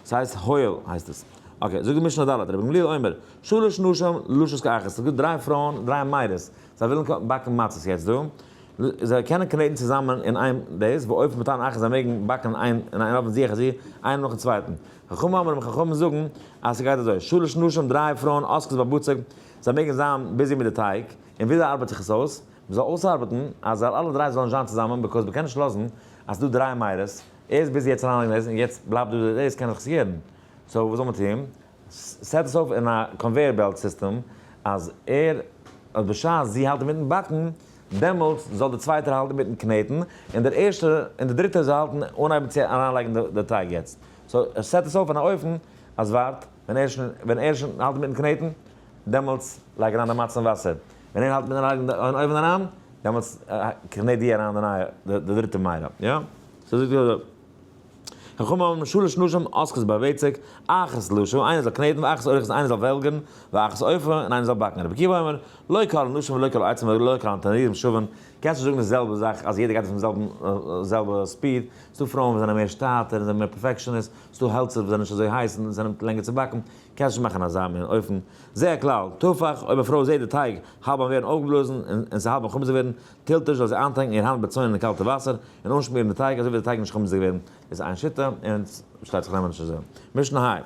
ס'הייסט הויל הייסט עס. Okay, זאגט די משנה ד', רבי גמליאל אומר, שלש נשים לשות כאחת, ס'איז דא דריי פרויען, דריי מיידעס, זיי ווילן באקן מצות יעצט דא, זיי קענען קנעטן צוזאמען אין איין דאס, ואופין בתנור אחד, זיי מעגן באקן אין איין אופן זו אחר זו, איינעם נאכן צווייטן. חכמים אומרים, חכמים זאגן אז ס'גייט אזוי, שלש נשים, דריי פרויען, עוסקות בבצק, זיי מעגן זיין busy מיט די טייג, און וויאזוי ארבעט זיך עס אויס? מ'זאל אויסארבעטן אז זיי אלע דריי זאלן נישט זיין צוזאמען, because מ'קען נישט לאזן אז ס'דא דריי מיידעס. ער איז busy יעצט אריינלייגן דאס און יעצט בלייבט דא דאס קען זיך עס יערן. so וואס זאל מען טון? set עס אויף אין א conveyor belt system אז ער אז בשעת זי האלט אינמיטן באקן דעמאלטס זאל דער צווייטער האלטן אינמיטן קנעטן און דער ערשטער און דער דריטער זאל האלטן אנהייבן צו אריינלייגן די טייג יעצט. so set עס אויף אין א אופן אז ווארט ווען ער שוין ווען ער שוין האלט אינמיטן קנעטן דעמאלטס לייג אריין די מצה אין וואסער, ווען ער האלט מיטן אריינלייגן אין אויוון אריין דעמאלטס קנעט דו אריין די נייע די דריטע מייל, יא? so זאגט ער אזוי. חכמים אומרים שלש נשים עוסקות בבצק, אחת לשה, איינער זאל קנעטן, ואחת עורכת, איינער זאל וועלגערן, ואחת אופה, און איינער זאל באקן. רבי עקיבא אומר, לא כל הנשים ולא כל העצים ולא כל התנורים שווין, קענסט נישט זאגן די זעלבע זאך אז יעדער גייט אויפן זעלבן זעלבע speed, ס'דא פרויען וואס זענען מער שטאטער און זענען מער perfectionist, ס'דא העלצער וואס זענען נישט אזוי הייס און ס'נעמט לענגער צו באקן, קענסט נישט מאכן אזא מין אופן. זה הכלל, טפח, אויב א פרוי זעט די טייג האלב ביים ווערן אויפגעבלאזן און ס'האלב ביים חמציג ווערן, תלטוש זאל זי איינטונקען איר האנט בצונן אין קאלטע וואסער און אנשמירן די טייג אזוי וועט די טייג נישט חמציג ווערן, דאס איז איין שיטה, און פארשטייט זיך נעמען נישט אזוי. משנה ה'.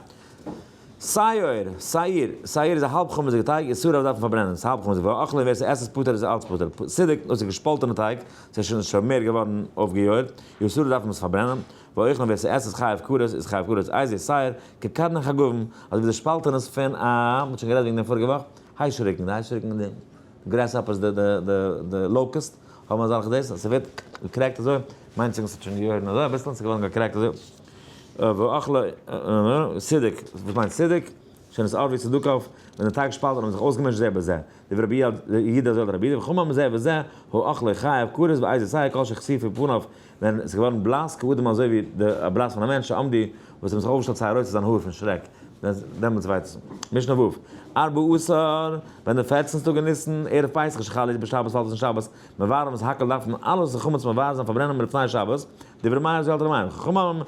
שעור, שעיר, שעיר איז א האלב חמציגע טייג, ישרף דארף מען פארברענען, ס'איז האלב חמציג, והאוכלין ווער ס'עסט עס פטור איז אלץ פטור, סדק, דאס איז געשפאלטענע טייג, ס'איז שוין שוין מער געווארן אויפגעיארט, ישרף דארף מען עס פארברענען, והאוכלין ווער ס'עסט עס חייב כרת איז חייב כרת, איזהו שעיר, כקרני חגבים, אזוי ווי די שפאלטענעס פון א, מ'האט שוין גערעדט וועגן דעם פאריגע וואך, היישעריקן, די היישעריקן, די grasshoppers, די די די די locust, האבן אזעלכע דאס, אז ס'ווערט גע cracked אזוי, מיינט זיך אז ס'האט שוין געיארן אזוי אביסל און ס'איז געווארן גע cracked אזוי. ואכלה סדק, וואס מיינט סדק? שנתערבו סדקיו, ווען די טייג שפאלט האט מען זיך אויסגעמישט זה בזה. דברי רבי יהודה אזוי האלט רבי יהודה, וחכמים זה וזה, האוכלו חייב כרת ואיזהו שעיר כל שכסיפו פניו, ווען עס איז געווארן בלאס כאדם אזוי ווי די בלאס פון א מענטש שעמדו, וואס האבן זיך אויפגעשטעלט שערות זיין האר פון שרעק, דעמאלטס ווייט עס. משנה ו', ארבעה עשר, ווען די פערצנסטע טאג אין ניסן, ערב פסח שחל בשבת פאלט עס אין שבת, מבררים את הכל דארף מען אלעס חמץ מבער זיין פארברענען מלפני שבת, דברי מאיר אזוי האלט ר' מאיר, חכמים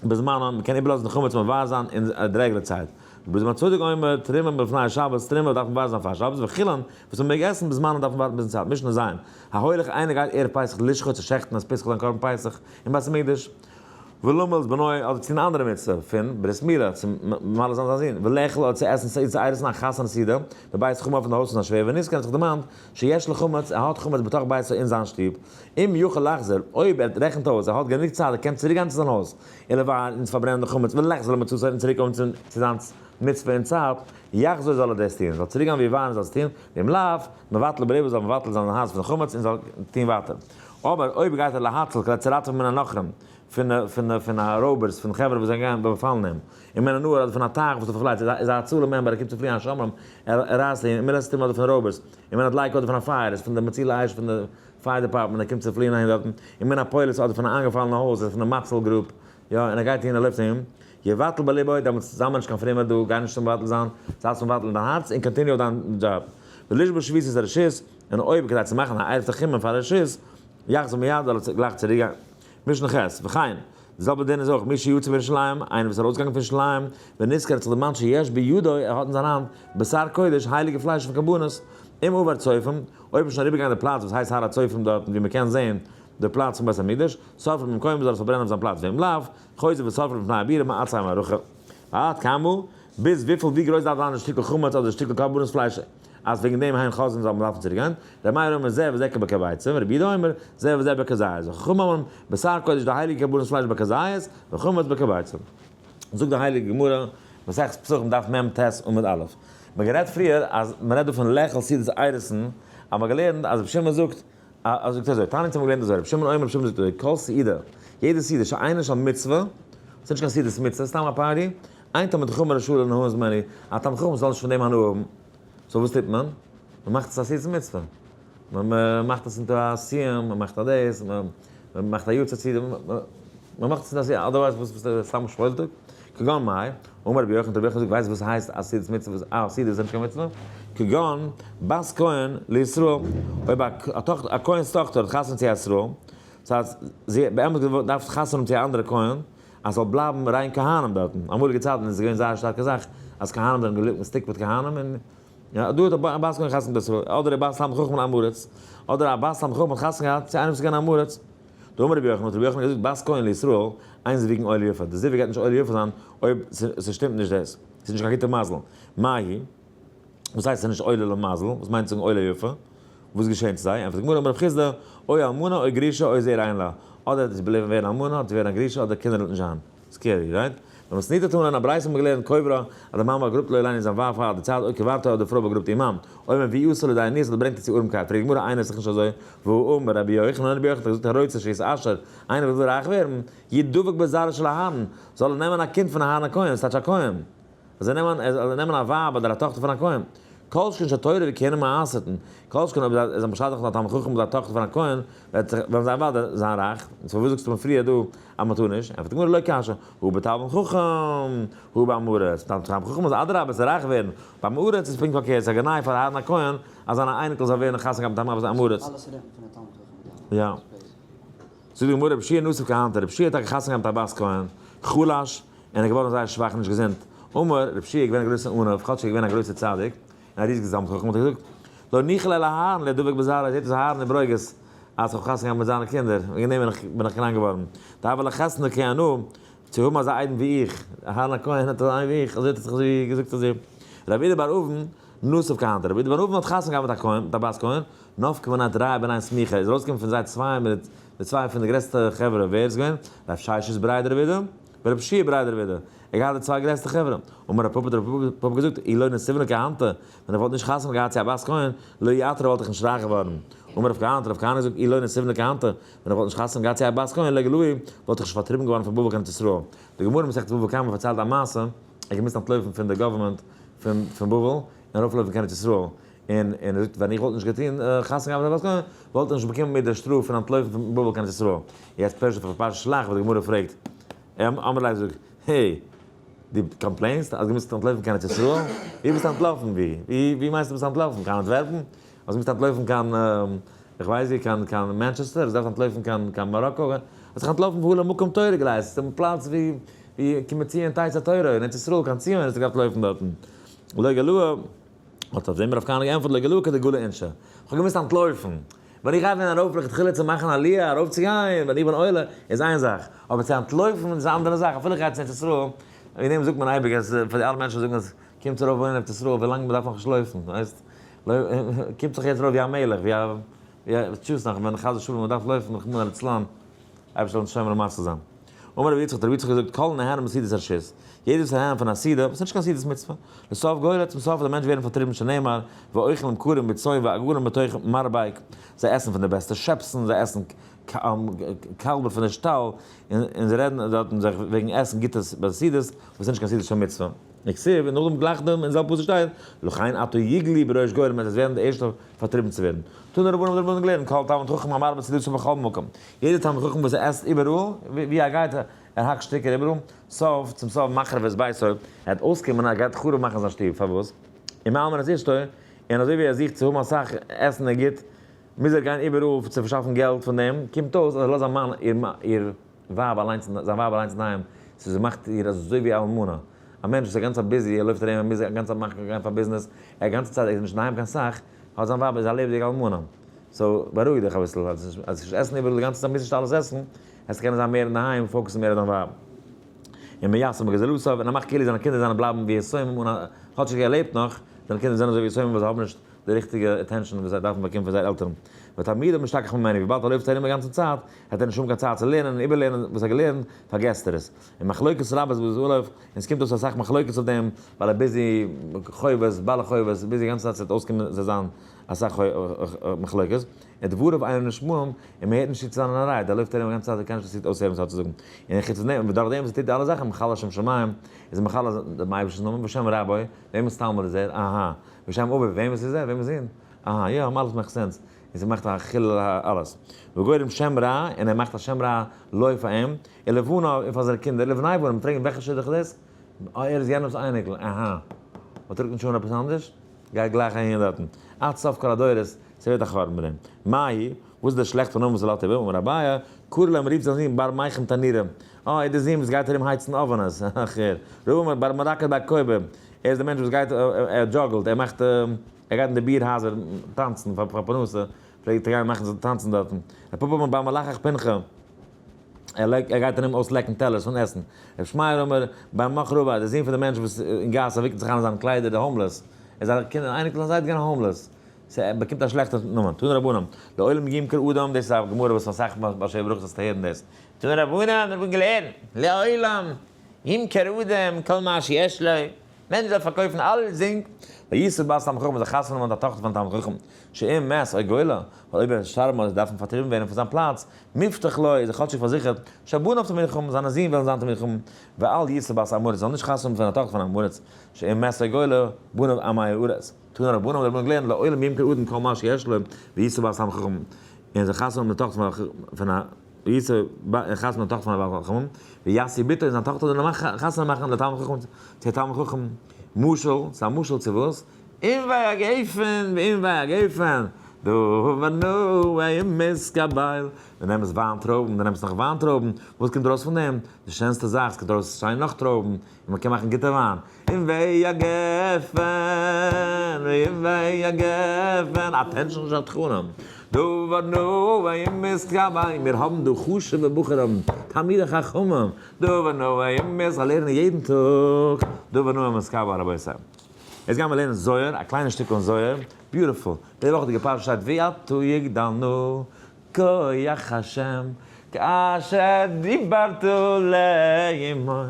בזמנם, מ'קען איבערלאזן די חמץ מבער זיין אין די רעגולער צייט. בזמן צדוק אומר, תרומה מלפני שבת, תרומה דארף מען מבער זיין פאר שבת, וחולין, וואס מ'מעג עסן בזמנם דארף מען ווארטן ביזן צייט. משנה ז', ההולך איינער גייט ערב פסח לשחוט צו שעכטן את פסחו זיין קרבן פסח אין בית המקדש, ולמול את בנו אדער צו אן אנדערע מצוה פון ברית מילה צו מל זיין זיין זון, ולאכול אדער צו עסן סעודת אירוסין א חתונה סעודה בבית חמיו אין די הויז פון זיין שווער, ונזכר האט זיך דערמאנט שיש לו חמץ ער האט חמץ בתוך ביתו אין זיין שטוב, אם יוכל לחזור, אויב ער רעכנט אויס ער האט גענוג צייט ער קען צוריק גיין צו זיין הויז, ולבער און פארברענען די חמץ ולחזור למצותו און צוריק קומען צו זיין מצוה אין צייט, יחזור זאל ער דאס טון, זאל צוריק גיין ויבער און זאל עס טון, ואם לאו, מבטל בלבו זאל מבטל זיין זיין הארץ פון די חמץ און זאל טון ווייטער. אבער אויב גייט ער להציל כדי צו ראטעווען מן הנכרים, פון פון פון א רויבערס, פון חברה וואס זענען געגאנגען באפאלן אים, און מן הנהר אדער פון א טייך וואס האט פארפלייצט, איז א הצלה member, ער קומט צו פליען א שומרים, ער רייסט אים, און מן הליסטים אדער פון רויבערס, און מן הדליקה אדער פון א פייער, איז פון די מצילי אש פון די fire department, ער קומט צו פליען אהין דארטן, און מן הפולת אדער פון א איינגעפאלענע הויז, איז פון די מציל group, יא, און ער גייט אהין, ער לויפט אהין, יבטל בלבו, דעמאלטס זיי מיר נישט קיין פרומער דא, גיי נישט צו מבטל זיין, זייטס מבטל אין דיין הארץ און continue דיין דזשאב. ולשבור שביתת הרשות, און אויב כדי צו מאכן א עירוב תחומין פאר רשות, יחזור מיד זאל ער גלייך צוריק גיין. משנה ח', וכן, די זעלבע דין איז אויך מי שיצא מירושלים, איינער וואס איז ארויסגעגאנגען פון ירושלים, ונזכר האט זיך דערמאנט שיש בידו, ער האט אין זיין האנט, בשר קודש, הייליגע פלייש פון קרבנות, אם עבר צופים, אויב איז שוין אריבערגעגאנגען די פלאץ וואס הייסט הר הצופים דארטן ווי מען קען זען די פלאץ פון בית המקדש, שורפו במקומו זאל עס פארברענען אויף זיין פלאץ, ואם לאו, חוזר ושורפו לפני הבירה מעצי המערכה. ועד כמה, ביז וויפיל ווי גרויס דארף זיין די שטיקל חמץ אדער די שטיקל קרבנות פלייש אז וועגן דעם הן חוזרין זאל מען דארפן צוריק גיין, ר' מאיר אומר זה וזה כבביצה, ורבי יהודה אומר זה וזה בכזית, וחכמים אומרים בשר קודש די הייליגע קרבנות פלייש בכזית, וחמץ בכביצה. זאגט די הייליגע גמרא, מסכת פסחים דף מ ט עמוד א', מען גערעדט פריער אז מען רעדט דא פון לאכול סעודת אירוסין, אז מען האט געלערנט אז רבי שמעון זאגט אז זאגט אזוי, תניא האט מען געלערנט אזוי, רבי שמעון אומר רבי שמעון זאגט אזוי, כל סעודה, יעדע סעודה שאינה של מצוה, ס'איז נישט קיין סעודת מצוה, סתם א party, אין תלמיד חכם רשאי ליהנות ממנה, א תלמיד חכם זאל נישט פון דעם הנאה האבן, so וואס טוט מען? מען מאכט עס א סעודת מצוה, מען מאכט עס into א סיום, מען מאכט א דאס, מען מאכט א יארצייט סעודה, מען מאכט עס into א סיום, otherwise וואס ביסטו סתם שוואוילטאג? כגון מאי, אמר רבי יוחנן, רבי יוחנן זאגט, ווייסט וואס הייסט א סעודת מצוה וואס א סעודה איז נישט קיין מצוה? כגון בת כהן לישראל, אויב א טאכטער, א כהן'ס טאכטער האט חתונה צו א ישראל, דאס הייסט זי האט באמת געדארפט חתונה האבן צו א אנדערע כהן, אז ס'זאל בלייבן ריין כהנים דארטן, אמאליגע צייטן איז עס געווען זייער א שטארקע זאך אז כהנים זענען געבליבן stick מיט כהנים און יא, דא האט א בת כהן חתונה צו ישראל, אדער א בת תלמיד חכם אן עם הארץ, אדער א בת תלמיד חכם האט חתונה געהאט צו איינעם וואס איז געווען עם הארץ. דאמר רבי יוחנן האט רבי יוחנן געזאגט בת כהן לישראל, אין זיווגן עולה יפה, די זיווג גייט נישט עולה יפה זיין אויב ס'שטימט נישט דאס, ס'איז נישט קיין גוטע מזל, מאי היא? וואס הייסט ס'איז נישט עולה למזל? וואס מיינט זאגן עולה יפה? וואס געשעהן צו זיי? ענטפערט די גמרא אמר רב חסדא, או אלמנה או גרושה או זרע אין לה. אדער וועט זי בלייבן ווערן אלמנה, אדער ווערן א גרושה, אדער קינדער וועט נישט זיין. Scary, right? במתניתא תנא אין א ברייתא האט מען געלערנט קוברה, אז די מאן באגראבט לא עלינו זיין ווייב פאר די צייט או קברתו אדער די פרוי באגראבט איר מאן. אויב מביאתו לידי עניות אדער ברענגט ער צו ארעמקייט. פרעגט די גמרא איני איז דאך נישט אזוי, והא אמר רבי יוחנן, רבי יוחנן האט געזאגט הרוצה שיתעשר, איינער וואס וויל רייך ווערן, ידבק בזרעו של אהרן, זאל ער נעמען א קינד פון אהרן הכהן, ס'טייטש א כהן. זאל ער נעמען, זאל ער נעמען א ווייב אדער א טאכטער פון א כהן. כל שכן שהתורה וכהונה מעשרתן, כל שכן אויב איז א משדך מיט א תלמיד חכם אדער א טאכטער פון א כהן, וועט זיך, וועלן זיי אוודאי זיין רייך. און פארוואס זאגסטו מיר פריער דא אז מען טאר נישט? ענטפערט די גמרא לא קשיא, הא בתלמיד חכם, הא בעם הארץ. תלמיד חכם איז אדרבה עס איז רייך ווערן, בעם הארץ איז פונקט פארקערט, ס'איז א גנאי פאר אהרן הכהן אז זיינע אייניקל זאל ווערן חתונה געהאט מיט א עם הארץ.
אלעס רעדט מען פון א תלמיד חכם מיט א
יא.
עם הארץ.
זאגט די גמרא רבי יהושע נסיב כהנתא, רבי יהושע האט טאקע חתונה געהאט מיט א בת כהן, חלש, און ער איז געווארן זייער שוואך און נישט געזונט. אמר, רבי יהושע איז געווען א גרויסער עניו, כאטש ער איז געווען א גרויסער צדיק, און א ריזיגער תלמיד חכם, האט ער געזאגט, לא ניחא ליה לאהרן לידבק בזרעו, זעט אויס אהרן איז ברוגז אז איך האב חתונה געהאט מיט זיינע קינדער, וועגן דעם בין איך קראנק געווארן. דהוה ליה חתנא כי אנא, צו האבן אזא איידעם ווי איך, אהרן הכהן האט אזא איידעם ווי איך, אזוי האט ער זיך אזוי געזאגט אזוי. רבי אידי בר אבין נסיב כהנתא, רבי אידי בר אבין האט חתונה געהאט מיט א כהן, מיט א בת כהן, נפקו מינה דרי בני סמיכא, איז ארויסגעקומען פון זיי צוויי מיט די צוויי פון די גרעסטע חברה, ווער איז געווען? רב ששת בריה דרב אידי, ורב יהושע בריה דרב אידי, ער געהאט די צוויי גרעסטע חברה. אמר רב פפא האט רב פפא געזאגט, אי לא נסיבנא כהנתא, ווען איך וואלט נישט חתונה געהאט צו א בת כהן, לא איעתרי וואלט איך נישט רייך געווארן. אמר רב כהנא האט רב כהנא געזאגט, אי לא נסיבנא כהנתא, ווען איך וואלט נישט חתונה געהאט צו א בת כהן, לא גלאי, וואלט איך נישט פארטריבן געווארן פון בבל קיין ארץ ישראל. די גמרא מסכת בבא קמא פארציילט א מעשה, ער האט געמוזט אנטלויפן פון די government פון בבל און ארויפלויפן קיין ארץ ישראל, און ער זאגט ווען איך וואלט נישט געטון חתונה געהאט מיט א בת כהן וואלט איך נישט באקומען מיר די שטראף פון אנטלויפן פון בבל קיין ארץ ישראל. יעצט פירשט אויף פרשת שלח וואס די גמרא פרעגט, אמר ליה זאגט, העי, דו complain סט אז דו מוזט אנטלויפן קיין ארץ ישראל? ווי ביסטו אנטלאפן? ווי? ווי מיינסטו ביסטו אנטלאפן? קיין אנטווערפן? האסט געמוזט אנטלויפן קיין איך ווייס ווי קיין קיין מאנטשעסטער? האסט געדארפט אנטלויפן קיין קיין מאראקא? האסט זיך אנטלאפן והוא למקום תורה גלייך, צום פלאץ ווי ווי כמציון תצא תורה אין ארץ ישראל קיין ציון האסטו געדארפט לויפן דארטן. לא גלוה. האט אויף דעם רב כהנא געענטפערט לא גלוה כדגלו אינשי, איך האב געמוזט אנטלויפן, ווען איך גיי ווען ארויף לכתחילה צו מאכן עליה ארויפצוגיין ווען איך בין עולה איז איין זאך, אבער צו אנטלויפן איז א אנדערע זאך, אפילו איך גיי צו ארץ ישראל, וועגן דעם זאגט מען אייביג אז פאר די אלע מענטשן וואס זאגן אז קומטס ארויף וואוינען אין ארץ ישראל ווילאנג מען דארף נאך נישט לויפן, ווייסט, קומט זיך יעצט ארויף ווי א מלך, ווי א, ווי א, טשוז נאך ווען חס ושלום מען דארף לויפן רחמנא לצלן, אייבערשטער זאל אונז שומר ומציל זיין. אמר רבי יצחק, האט רבי יצחק געזאגט, כל נהנה מסעודת הרשות, יעדער וואס איז נהנה פון א סעודה, וואס איז נישט קיין סעודת מצוה, לסוף גולה, צום סוף וועט דער מענטש ווערן פארטריבן שנאמר, ואוכלים כרים בצאן ועגלים בתוך מרבק, זיי עסן פון די בעסטע שעפסן, זיי עסן קאלבער פון די שטאל, און זיי רעדן דארטן זיך וועגן עסן גוטע סעודות, וואס איז נישט קיין סעודת של מצוה. וכתיב, און נאכדעם גלייך דעם אין זעלבן פסוק שטייט, לכן עתה יגלו בראש גולים, אז זיי ווערן די ערשטע פארטריבן צו ווערן. תנו רבנן האבן די רבנן געלערנט, כל תלמיד חכם המרבה סעודתו בכל מקום. יעדער תלמיד חכם וואס ער עסט איבעראל, ווי ער גייט, ער האקט שטיקער איבעראל, סוף, צום סוף מחריב את ביתו, ער וועט אויסקומען אז ער גייט חרוב מאכן זיין שטוב, פארוואס? ומעלמין את אשתו, און אזוי ווי ער זוכט צו האבן אסאך עסן און גוט, מוז ער גיין איבעראל צו פארשאפן געלט פון דעם, קומט אויס אז ער לאזט זיין מאן, איר ווייב אליינס, זיין ווייב אליינס אינדערהיים, ס'איז מאכט איר אזוי ווי א אלמנה. א מענטש וואס איז גאנץ א busy, ער לויפט ארום, ער מוז א גאנצע צייט מאכן גיין פאר ביזנעס, ער גאנצע צייט ער איז נישט אינדערהיים קיין סאך, האט זיין ווייב איז א לעבעדיגע אלמנה. So בארואיג דיך אביסל, אז נישט עסן איבעראל די גאנצע צייט מוזט נישט אלעס עסן, וועסטו קענען זיין מער אינדערהיים, focus ן מער אויף דיין ווייב. און מיישם בגזלותיו, און ער מאכט כאילו זיינע קינדער זענען בלייבן ווי יתומים אן א, כאטשיג ער לעבט נאך, זיינע קינדער זענען אזוי ווי יתומים וואס זיי האבן נישט די ריכטיגע attention וואס זיי דארפן באקומען פון זייער עלטערן. ותלמידיו משתכח ממנו, וויבאלד ער לויפט ארום א גאנצע צייט, האט ער נישט האבן קיין צייט צו לערנען און איבערלערנען וואס ער האט געלערנט, פארגעסט ער עס. און מחלוקת רבות בזה עליו, און עס קומט אויס אסאך מחלוקת אויף דעם, ווייל ער busy חובות, בעלי חובות, busy גאנצע צייט ס'וועט אויסקומען זיי זיין אסאך מחלוקת, און דבריו אינם נשמעים, און מען הערט נישט צו צו זיינע רייד, ער לויפט ארום א גאנצע צייט ער קען נישט צו אויסהערן וואס ער האט צו זאגן. און חוץ פון דעם, דורך דעם וואס ער טוט די אלע זאכן, מחלל שם שמים, איז ער מחלל דעם אייבערשטנ'ס נאמען, ושם רבו, וועמענס תלמיד איז ער? אהא. ושם אביו, וועמענס איז ער? וועמענס זון? אהא, יא, אלעס מאכט sense. און ס'מאכט א חילול אלעס. וגורם שם רע, און ער מאכט א שם רע לו פאר אים, ולבניו און פאר זיינע קינדער, ולבני בניו, מ'פרעגט אים וועלכע שידוך איז דאס? אה ער איז יענעמ'ס אייניקל, אהא. מ'טראגט נישט אן עפעס אנדערש? גייט גלייך אהין דארטן. עד סוף כל הדורות, ס'ווערט א חורבן מיט דעם. מאי, וואס איז דער שלעכטער נאמען וואס ער לאזט איבער? אמר אביי, קרא ליה מ'רופט זיין זון בר מיחם תנורא. אה, ער איז דער זון וואס גייט ארום הייצן אווענעס. אך ער. רבא אמר בר מרקד בי כובי. ער איז דער מענטש וואס גייט, ער juggle ט, ער מאכט, ער גייט אין די ביר הייזער טאנצן פאר פרנסה, פלעגט ער גיין מאכן זיך טאנצן דארטן. ר' פפא אמר בר מלחך פינכא, ער לעקט, ער גייט ארום אויסלעקן טעלערס פון עסן. ר' שמעי' אמר בר מחרבא, דער זון פון דער מענטש וואס אין גאס ער וויקלט זיך איין אין זיינע קליידער, די homeless. ער איז א קינד, אן אייניקל פון זיין זיידע געווען א homeless. ס'באקומט א שלעכטע נאמען. תנו רבנן, לעולם ימכור אדם, דאס איז א גמרא וואס אסאך ביי שבע ברכות זאלסטו הערן דאס. תנו רבנן, מיר האבן געלערנט, לעולם ימכור אדם כל מה שיש לו, מענטש זאל פארקויפן אלסדינג, וישא בת תלמיד חכם, זאל חתונה האבן מיט א טאכטער פון תלמיד חכם, שאם מת או גולה, ווייל אויב ער וועט שטארבן אדער דארפן פארטריבן ווערן פון זיין פלאץ, מובטח לו, איז ער כאטשיג פארזיכערט, שבניו תלמידי חכמים, זיינע זין וועלן זיין תלמידי חכמים, ואל ישא בת עם הארץ, זאל נישט חתונה האבן פון א טאכטער פון עם הארץ, שאם מת או גולה, בניו עמי הארץ. תנו רבנן האבן די רבנן געלערנט, לעולם ימכור אדם כל מה שיש לו, וישא בת תלמיד חכם, און זאל חתונה האבן די טאכטער פון א וישא חתונה די טאכטער פון א בעל חכמים, וישא בתו און זיין טאכטער זאל ער חתונה מאכן לתלמיד חכם, צו א תלמיד חכם, משל, ס'איז א משל צו וואס? ענבי הגפן וענבי הגפן, דבר נאה ומתקבל, דו נעמסט וויינטרויבן, דו נעמסט נאך וויינטרויבן, וואס קומט ארויס פון דעם? די שענסטע זאך, עס קומט ארויס שיין נאך טרויבן, און מען קען מאכן גוטע וויין. ענבי הגפן, ענבי הגפן, attention שדכנים, דבר נאה ומתקבל, מיר האבן דא חשוב'ע בחורים, תלמידי חכמים, דבר נאה ומתקבל, לערנען יעדן טאג, דבר נאה ומתקבל, רבותי. יעצט גיימער לערנען זוהר, א קליינע שטיקל אין זוהר, beautiful. די וואכעדיגע פרשה שטייט ועתה יגדל נא כח השם כאשר דיברת לאמור,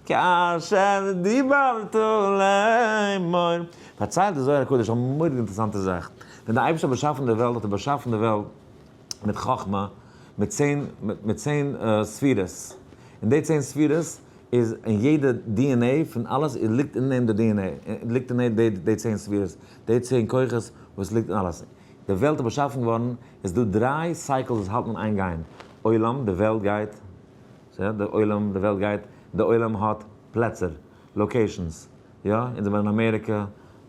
כאשר דיברת לאמור. פארציילט די זוהר הקדוש א מורא'דיג אינטערעסאנטע זאך, ווען די אייבערשטער האט באשאפן די וועלט האט ער באשאפן די וועלט מיט חכמה, מיט 10, מיט 10 ספירות, און די 10 ספירות איז אין יעדע DNA פון אלעס איז ליגט אין דעם די DNA, ליגט אין דעם די 10 ספירות, די 10 כוחות וואס ליגט אין אלעס. די וועלט איז באשאפן געווארן, איז דא דריי cycles וואס האלטן אין איין גיין, עולם, די וועלט גייט, די עולם, די וועלט גייט, די עולם האט פלעצער, locations, יא, אונז זעמיר אין אמעריקע,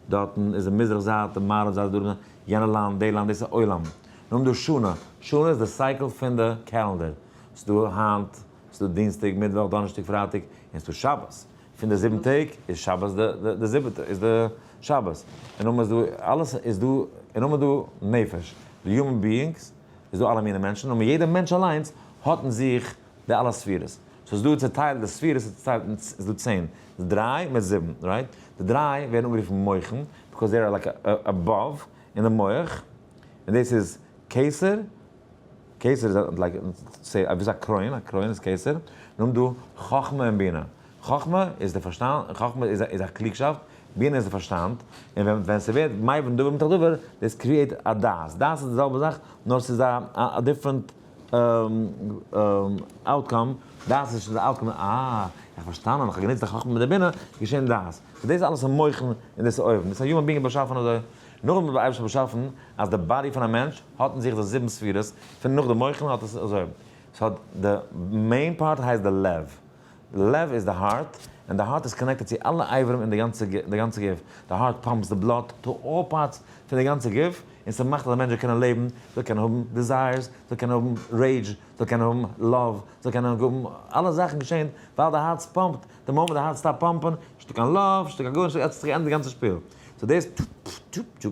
דארטן איז די מזרח זייט, די מערב זייט, דרום זייט, יענע לאנד, די לאנד, דאס איז עולם. נאכדעם דא שנה, שנה איז די cycle פון די calendar, ס'דא היינט, ס'דא דינסטאג, מיטוואך, דאנערשטאג, פרייטאג, און ס'דא שבת. פון די זיבן טעג איז שבת די זיבעטע איז די שבת. און נאכדעם איז דא אלעס איז דא, און נאכדעם איז דא נפש, די human beings, איז דא אלע מיני מענטשן, און יעדער מענטש אליינס האט אין זיך די אלע ספירות. so איז דא צעטיילט די ספירות איז צעטיילט אין איז דא 10, די דריי מיט זיבן, right? די דריי ווערן אנגערופן מוחין, because they are like above אין די מח, און דאס איז כתר, כתר איז like say ווי א קרוין, א קרוין איז כתר, נאכדעם דא חכמה און בינה. חכמה איז די פארשטאנד, חכמה איז א קלוגשאפט, בינה איז די פארשטאנד, און ווען ס'ווערט מבין דבר מתוך דבר, דאס create א דעת. דעת איז די זעלבע זאך, נאר ס'איז א different outcome, דעת איז שוין די outcome, אה, איך האב פארשטאנען, איך האב גענוצט די חכמה מיט די בינה, געשען דעת. so דאס איז אלעס אין מוחין און דאס איז אויבן. דאס איז א human being באשאפן אזוי. נאכדעם האט דער אייבערשטער באשאפן אז די body פון א מענטש האט אין זיך די זיבן ספירות, פון נאך די מוחין האט עס אזוי. ס'האט די main part הייסט די לב. לב איז די heart, און די heart איז connected צו אלע אברים אין די גאנצע די גאנצע גוף. די heart pumps די blood to all parts פון די גאנצע גוף, און ס'מאכט אז א מענטש זאל קענען לעבן, זאל קענען האבן desires, זאל קענען האבן rage, זאל קענען האבן love, זאל קענען האבן אלע זאכן געשען ווייל די הארץ פאמפט. די מאמענט די הארץ stop פאמפען, נישטא קיין love, נישטא קיין גארנישט, יעצט האט זיך געענדיגט די גאנצע שפיל. so דאס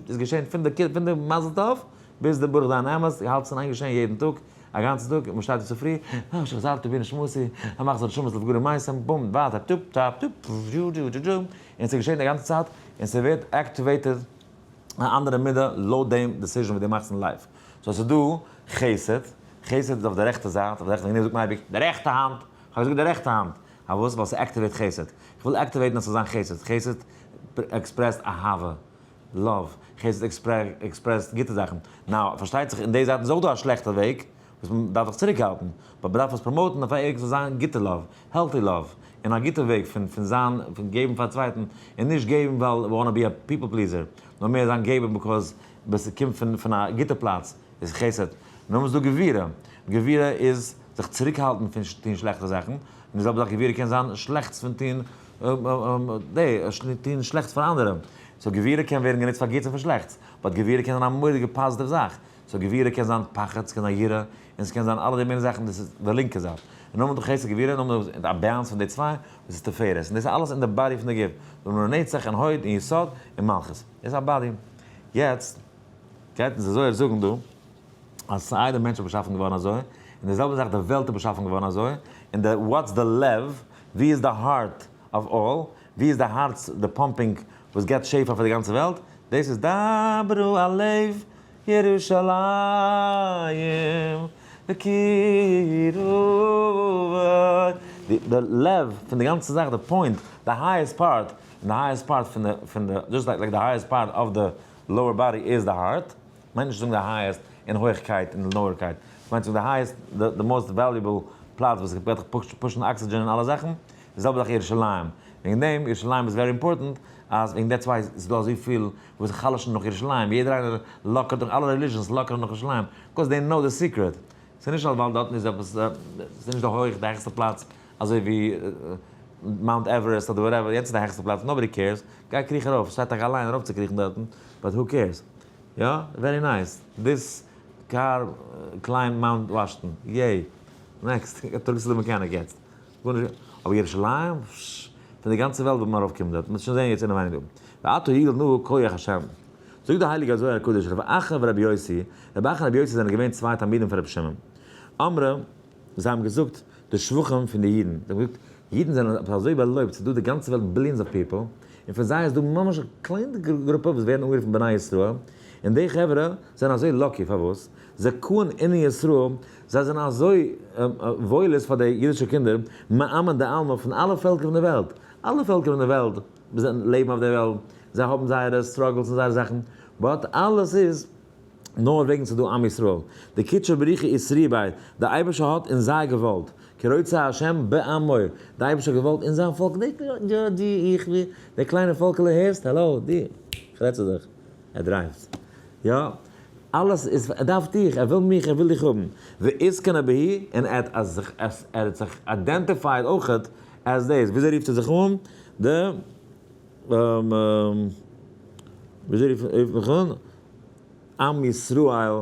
איז געשען פון די פון די מזל טוב ביז די ברוך דיין האמת, האלט עס אין איין געשען יעדן טאג, א גאנצן טאג, און מען שטייט אויף צופרי, אה, שהחזרת בי נשמתי, המחזיר נשמות לפגרים מתים, בום, ווייטער, טופ טאפ טופ, דזשו דזשו דזשו דזשו, און ס'געשעט די גאנצע צייט, און ס'ווערט activated א אנדערע מידה לויט דעם decision וואס דו מאכסט אין life. so ס'איז דא חסד, חסד איז אויף די רעכטע זייט, אויף די רעכטע, וועגן דעם זאגט מען אייביג, די רעכטע האנט, כ'האב געזאגט די רעכטע האנט, פארוואס? ווייל ס' activate חסד. כ'וויל activate ן אז ס'זאל זיין חסד. חסד express ט אהבה, love. חסד express ט גוטע זאכן. now, פארשטייט זיך אין די זייט איז אויך דא א שלעכטע וועג, וואס מען דארף זיך צוריקהאלטן. but מ'דארף עס promote ן אויף א וועג ס'זאל זיין גוטע love, healthy love, און א גוטע וועג פון פון זיין, פון געבן פאר א צווייטן, און נישט געבן ווייל we wanna be a people pleaser, נאר מער זיין געבן because ס'קומט פון פון א גוטע פלאץ. איז חסד. נאכדעם איז דא גבורה. גבורה איז זיך צוריקהאלטן פון טון שלעכטע זאכן. און די זעלבע זאך גבורה קען זיין שלעכטס פון טון טון שלעכטס פאר אנדערע. so גבורה קען ווערן גענוצט פאר גוטס און פאר שלעכטס. but גבורה קען זיין א מורא'דיגע פאזיטיוו זאך. so גבורה קען זיין פחד, ס'קען זיין יראה, און ס'קען זיין אלע די מיני זאכן, דאס איז די לינקע זייט. און נאכדעם איז דא חסד גבורה, נאכדעם איז דא א balance פון די צוויי, וואס איז תפארת. און דאס איז אלעס אין די body פון די גוף. דא נאר נצח און הוד און יסוד און מלכות. דאס איז א body. יעצט. גייט אונז די זוהר זאגן דא אז סיי די מענטש איז באשאפן געווארן אזוי, און די זעלבע זאך די וועלט איז באשאפן געווארן אזוי, און די what's די לב, ווי איז די heart of all, ווי איז די הארץ די pumping וואס געבט שפע פאר די גאנצע וועלט, דאס איז דברו אל לב ירושלים וקירבה. די לב פון די גאנצע זאך, די point, די highest part, און די highest part פון די, פון די, just like די highest part of the lower body איז די heart, מיינט נישט צו זאגן די highest אין הויכקייט און lower קייט, מיינט צו זאגן די highest, די most valuable פלאץ וואס געבט דיך push ן oxygen און אלע זאכן, די זעלבע זאך ירושלים, וועגן דעם ירושלים איז very important, אז וועגן that's why ס'איז דא אזויפיל וואס חלש'ן נאך ירושלים, יעדער איינער לאקערט נאך, אלע religions לאקערן נאך ירושלים, because they know the secret, ס'איז נישט ווייל דארטן איז עפעס, ס'איז נישט די הויך די העכסטע פלאץ אזוי ווי Mount Everest אדער whatever, יענץ איז די העכסטע פלאץ, nobody cares, גיי קריך ארויף, ס'שטייט טאקע אליין ארויפצוקריכן דארטן, but who cares. יא, very nice, this car climb Mount Washington, yay, next, טראגסטו די mechanic יעצט. גארנישט, אבער ירושלים? פשש, פון די גאנצע וועלט וויל מען ארויף קומען דארט, מ'וועט שוין זען יעצט אינעווייניג דא. ועתה יגדל נא כח השם. זאגט דער הייליגער זוהר הקדוש, רבי אחא ורבי יוסי, רבי אחא און רבי יוסי זענען געווען צוויי תלמידים פון רבי שמעון. אמרי, זיי האבן געזאגט די שבחים פון די אידן, זיי האבן געזאגט, אידן זענען עפעס אזוי באלויבט, ס'איז דא די גאנצע וועלט billions of people, און פון זיי איז דא ממש א קליינע גרופע וואס ווערן אנגערופן בני ישראל, און די חברה זענען אזוי lucky, פארוואס? זכאין אינון ישראל, זיי זענען אזוי וואויל איז פאר די אידישע קינדער, מעמין דעלמא, פון אלע פעלקער פון די וועלט, אלע פעלקער פון די וועלט וואס לעבן אויף די וועלט, זיי האבן זייערע struggles און זייערע זאכן, but אלעס איז נאר וועגן ס'איז דא עם ישראל, דקודשא בריך הוא אתרעי ביה, די אייבערשטער האט אין זיי געוואלט, כי רוצה ה' בעמו, די אייבערשטער האט געוואלט אין זיין פאלק, נישט יא די איך ווי, די קליינע פאלקעלע הערסט? האלא די, כ'רעד צו דיך. ער drive ט. יא. אלעס איז, ער דארף דיך, ער וויל מיך, ער וויל דיך האבן. ואתכני בהו, און ער האט אז זיך, עס, ער האט זיך identified אויכעט as דאס. וויאזוי רופט ער זיך אן? די, וויאזוי רופט מען זיך אן? עם ישראל,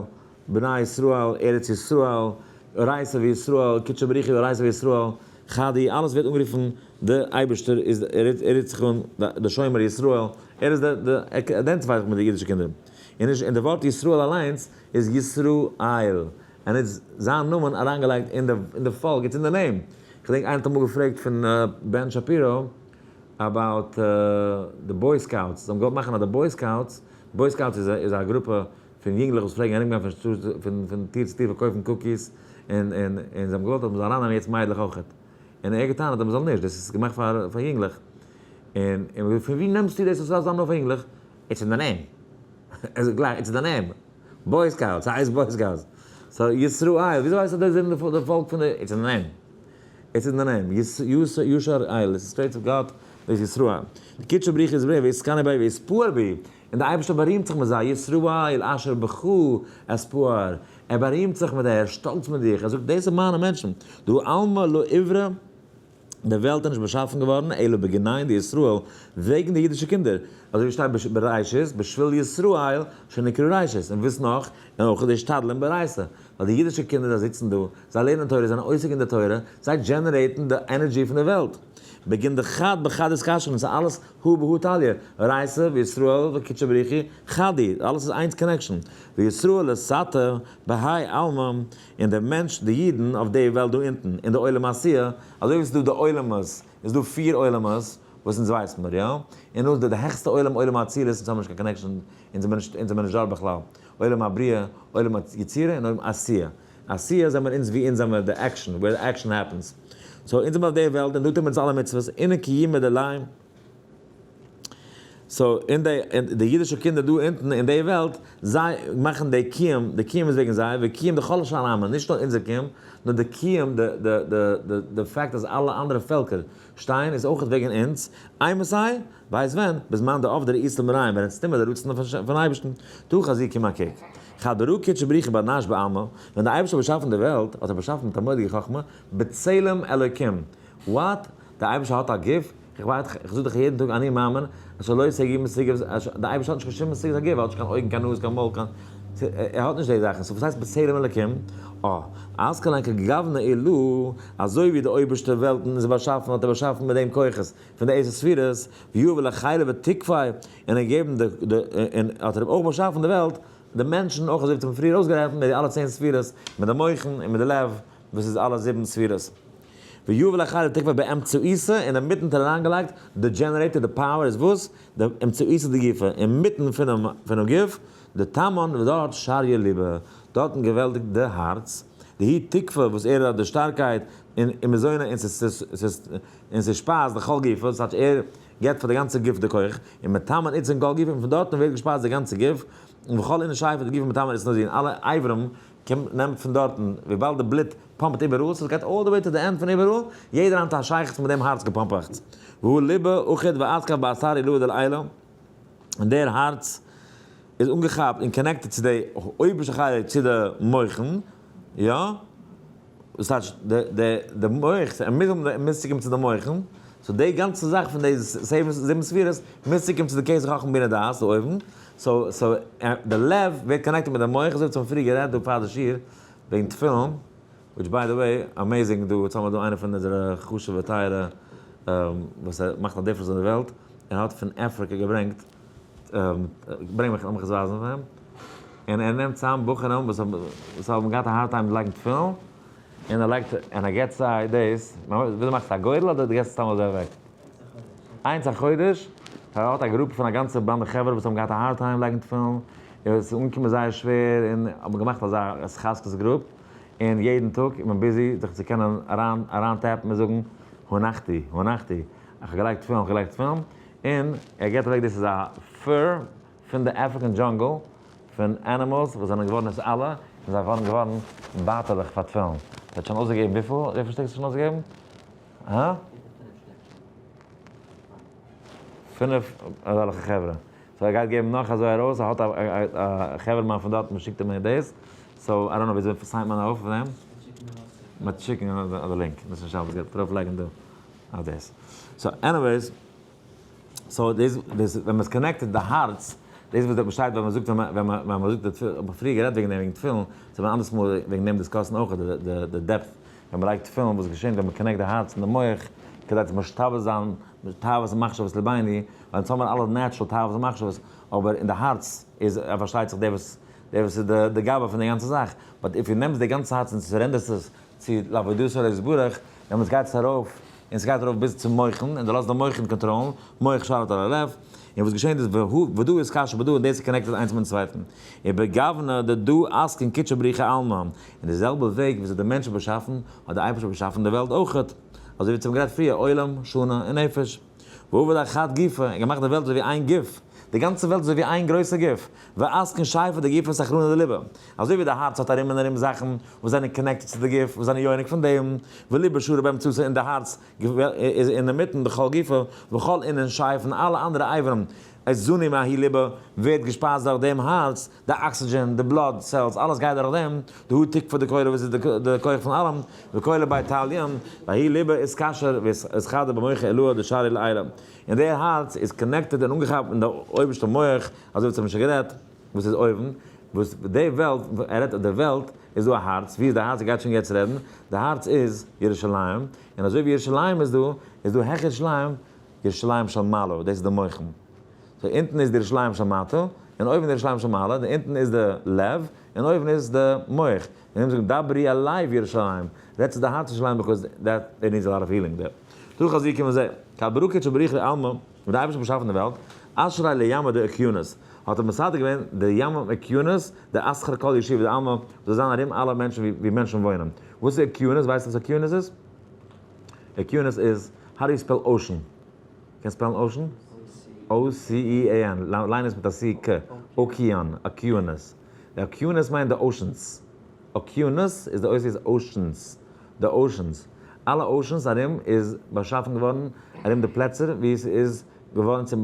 בני ישראל, ארץ ישראל, אורייתא וישראל, קודשא בריך הוא אורייתא וישראל, חדי, אלעס ווערט אנגערופן די אייבערשטער איז, ער רופט זיך אן די שומר ישראל, ער איז די, די, ער identify ט זיך מיט די אידישע קינדער, און נישט, און די ווארט ישראל אליינס איז ישרא-אל, און איז זיין נאמען אריינגעלייגט אין די, אין די פאלק, it's in the name. כ'דענק איינער האט אמאל געפרעגט פון בען שפירא about די Boy Scouts, זיי האבן געוואלט מאכן אז די Boy Scouts, Boy Scouts איז א גרופע פון יונגלעך וואס פלעגן ארומגיין פון שטאט פון טיר צו טיר פארקויפן cookies, און און און זיי האבן געוואלט אז מ'זאל ארייננעמען יעצט מיידלעך אויכעט, און ער האט געטענה'ט אז מ'זאל נישט, דאס איז געמאכט פאר פאר יונגלעך, און און מ'האט געזאגט פון ווי נעמסטו דאס אז ס'זאל זיין נאר פאר יונגלעך? It's in the name, ער זאגט גלייך it's in the name, Boy Scouts, ס'הייסט Boy Scouts, so ישראל, וויאזוי ווייסטו אז דאס זענען די פאלק פון די, it's in the name, it's in the name, ישר אל, עס איז straight צו גאט, דאס איז ישראל, דקודשא בריך הוא אתרעי ואתכני ביה ואתפאר בהו, און דער אייבערשטער בארימט זיך מיט זיי, ישראל אשר בך אתפאר, ער בארימט זיך מיט דיי, ער איז שטאלץ מיט דיך, ער זאגט, דאס זענען מיינע מענטשן, דהא עלמא לא איברי, די וועלט איז נישט באשאפן געווארן, אלא בגינין דישראל, וועגן די אידישע קינדער, אזוי ווי שטייט בראשית, בשביל ישראל שנקראו ראשית, און וואס נאך, און אויך דאשתדלין באורייתא, ווייל די אידישע קינדער זיי זיצן דא, זיי לערנען תורה, זיי זענען עוסק אין די תורה, זיי generate ן די energy פון די וועלט. בגין דחד בחד אתקשרן, ס'איז אלעס הא בהא תליא, אורייתא וישראל וקודשא בריך הוא חד הוא, אלעס איז איינס connection, וישראל לתתא בהאי עלמא, און דער מענטש, די אידן, אויף די וועלט דא אונטן, אין די עולם העשיה, אזוי ווי ס'איז דא די עולמות, איז דא פיר עולמות, וואס אונז ווייסן מיר, יא? און נאך די העכסטע עולם, עולם האצילות, אונז האבן נישט קיין connection, אונז זעמיר נישט, אונז זעמיר נישט דארט בכלל, עולם הבריאה, עולם היצירה און עולם העשיה. עשיה זעמיר אונז ווי אונז זעמיר די action, where the action happens. So אונז זעמיר אויף די וועלט און דא טוהן מיר אונז אלע מצוות, אינון קיומא דיליה. So אין די, די אידישע קינדער דא אונטן אין די וועלט, זיי מאכן די קיום, די קיום איז וועגן זיי, וקיום דכל שאר עמין, נישט נאר אונזער קיום, נאר די קיום, די די די די די fact אז אלע אנדערע פעלקער שטייען איז אויך וועגן אונז, אימתי, ווייסט ווען, בזמן דעבדי רעותא דמריין, ווען אונז טוהן מיר די רצון פון אייבערשטן, תא חזי קום א קוק. כד ברא קודשא בריך הוא בר נש בעלמא, ווען דער אייבערשטער האט באשאפן די וועלט, האט ער באשאפן מיט א מורא'דיגע חכמה, בצלם אלוקים. What? דער אייבערשטער האט א גוף? איך ווייס, איך זאג דאך יעדן טאג אני מאמין, אז שלא ישגי משיג, דער אייבערשטער האט נישט קיין שום משיגת הגוף, ער האט נישט קיין אויגן, קיין נאז, קיין מויל, קיין, ער האט נישט די זאכן, so וואס הייסט בצלם אלוקים? אה, אז כלן כגוונא עילאה, אזוי ווי די אויבערשטע וועלטן איז באשאפן האט ער באשאפן מיט דעם כוחות פון די עשר ספירות, ויהב לחיילא ותוקפיה, און ער געבן די, און האט ער אויך באשאפן די וועלט, די מענטשן, אויך אזוי ווי פריער אויסגערעכנט מיט די אלע 10 ספירות, מיט די מוחין און מיט די לב, וואס איז אלע זיבן ספירות. ויובא לאחר תקוה באמצעיתא, אינמיטן האט ער אריינגעלייגט די generator, די power איז וואס? די אמצעיתא דגופא, אינמיטן פונעם גוף, דתמן ודארט שריא ליבא, דארטן געוועלטיגט די הארץ, דהוא תוקפא וואס ער האט די שטארקייט און ומזונא און ס'שפייזט דכל גופא, דאס הייסט ער געבט פאר די גאנצע גוף די כח, ומתמן אתזן כל גופא און פון דארטן ווערט געשפייזט די גאנצע גוף, און וכל אינון שייפי דגופא מתמן אתנזון אלע אברים קומט נעמט פון דארטן, וויבאלד די בלוט פאמפט איבעראל, so ס'גייט all the way to the end פון איבעראל, יעדער האט א שייכות מיט דעם הארץ געפאמפעכטס. והוא ליבא אחיד ואתכף באתר עילאה דלעילא, און דער הארץ איז אנגעכאפט און connected צו די אויבערשטע חלק צו די מוחין, יא? דאס טייטש די די די מח, ער מוז האבן ער מוז צוקומען צו די מוחין, so די גאנצע זאך פון די זיבן ספירות מוז צוקומען צו די כתר חכמה בינה דעת דא אויבן, so so די לב ווערט connected מיט די מח, אזוי ווי צום פריער גערעדט דא פאר די שיעור וועגן תפילין, which by the way, amazing דא, יעצט האבן מיר דא איינער פון אונזערע חשוב'ע טייערע וואס ער מאכט א difference אין די וועלט, ער האט פון אפריקע געברענגט, ברענג מיך לאמיך עס ווייזן פאר אים, און ער נעמט צאם בחורים וואס האבן וואס האבן געהאט א hard time מיט לייגן תפילין, און ער לייגט און ער געבט זיי דאס, וויאזוי מאכסטו א גורל אדער דו געבסט עס סתם אזוי אוועק? איינס א חודש, ער האט א גרופע פון א גאנצע באנדע חברה וואס האבן געהאט א hard time לייגן תפילין, און עס איז אנגעקומען זייער שווער, און האבן געמאכט אזא התחזקות group, און יעדן טאג איז מען busy זיך צו קענען אריין אריין tap ן און זאגן הנחתי הנחתי, איך האב געלייגט תפילין איך האב געלייגט תפילין, און ער געבט אוועק דאס איז א fur פון די African jungle פון animals וואס זענען געווארן עס אלע און זיי ווארן געווארן בייטעלעך פאר תפילין. ער האט שוין אויסגעגעבן וויפיל? וויפיל שטיק האסטו שוין אויסגעגעבן? הא? פינף אזעלכע חברה. so ער גייט געבן נאך אזוי ארויס, ער האט א חברה'מאן פון דארט וואס שיקט אים דאס, so I don't know וויאזוי sign ט מען אויף אויף דעם? מ'וועט שיקן די link, דאס איז שבת גייט ארויף לייגן דא אויף דאס. so anyways, so דאס דאס ווען מ'איז connected די הארץ, דאס וואס דארט שטייט ווען מ'זאגט ווען ווען מ'זאגט די תפילין, האב איך פריער גערעדט וועגן דעם וועגן תפילין, ס'איז אן אנדערס מאל וועגן דעם discuss ן אויך די די depth ווען מ'לייגט תפילין וואס געשענט ווען מ' connect די הארץ און די מח כדי צו משתווה זיין תאוות ומחשבות לבינו, ווייל אונז האבן אלע natural תאוות ומחשבות, אבער אין די הארץ איז פארשטייט זיך דער וואס דער וואס איז די גבאי פון די גאנצע זאך, but if דו נעמסט די גאנצע הארץ און surrender סט עס צו לעבודתו יתברך, דעמאלטס גייט עס ארויף, און ס'גייט ארויף ביז צום מוחין, און דו לאזט די מוחין קאנטראלן, מח שליט על הלב, און וואס געשענט איז והוא ודא אתקשר בדא און דאס איז connected איינס מיטן צווייטן, ובגוונא דדא אתקין קודשא בריך הוא עלמא, אין די זעלבע וועג וויאזוי די מענטש איז באשאפן, האט די אייבערשטער באשאפן די וועלט אויכעט, אזוי ווי צום גערעדט פריער, עולם, שנה, און נפש. ועבד חד גופא, און געמאכט די וועלט אזוי ווי איין גוף, די גאנצע וועלט איז אזוי ווי איין גרויסע גוף, ואתקין שייפי דגופא סכרנא דליבא, אזוי ווי די הארץ האט ארום און ארום זאכן וואס זענען connected צו די גוף, וואס זענען יונק פון דעם, וליבא שרי באמצעותא און די הארץ איז אינמיטן דכל גופא, וכל אינון שייפין אלע אנדערע אברים, אתזנו מההוא ליבא, ווערט געשפייזט דורך דעם הארץ, די אקסידזשען, די blood cells, אלעס גייט דורך דעם, דהוא תוקפא דכולא וואס איז די כח פון אלעם, וכולא ביה תליין, וההוא ליבא אתקשר ואתחבר במוחא עילאה דשרי לעילא. און דער הארץ איז connected און אנגעכאפט אין די אויבערשטע מח, אזוי ווי האבן שוין גערעדט, וואס איז אויבן, וואס די וועלט, ער רעדט די וועלט, איז דא א הארץ, ווי איז די הארץ, ער גייט שוין יעצט רעדן, די הארץ איז ירושלים, און אזוי ווי ירושלים איז דא, איז דא העכער ירושלים, ירושלים של מעלה, דאס איז די מוחין. so אונטן איז די ירושלים של מטה, און אויבן די ירושלים של מעלה, די אונטן איז די לב, און אויבן איז די מח. און אונז זאגן דברי אל לב ירושלים, רעדט צו די הארץ ירושלים because that it needs a lot of healing there. תא חזי קום און זע, כד ברא קודשא בריך הוא עלמא, ווען די אייבערשטער האט באשאפן די וועלט, אשרא לימא דאוקיינוס, האט ער מסדר געווען די ים אוקיינוס, דאסכר כל יושבי דעלמא, זאל זיין ארום אלע מענטשן ווי מענטשן וואוינען. וואס איז אוקיינוס? ווייסט וואס אוקיינוס איז? אוקיינוס איז, how do you spell ocean? קענסט spell ן ocean? O-C-E-A-N, ליין עס מיט א C ק, אוקיאן, אוקיינוס. די אוקיינוס מיינט די oceans. אוקיינוס איז די אותיות oceans, די oceans. אלע oceans ארום איז באשאפן געווארן ארום די פלעצער ווי עס איז געווארן צום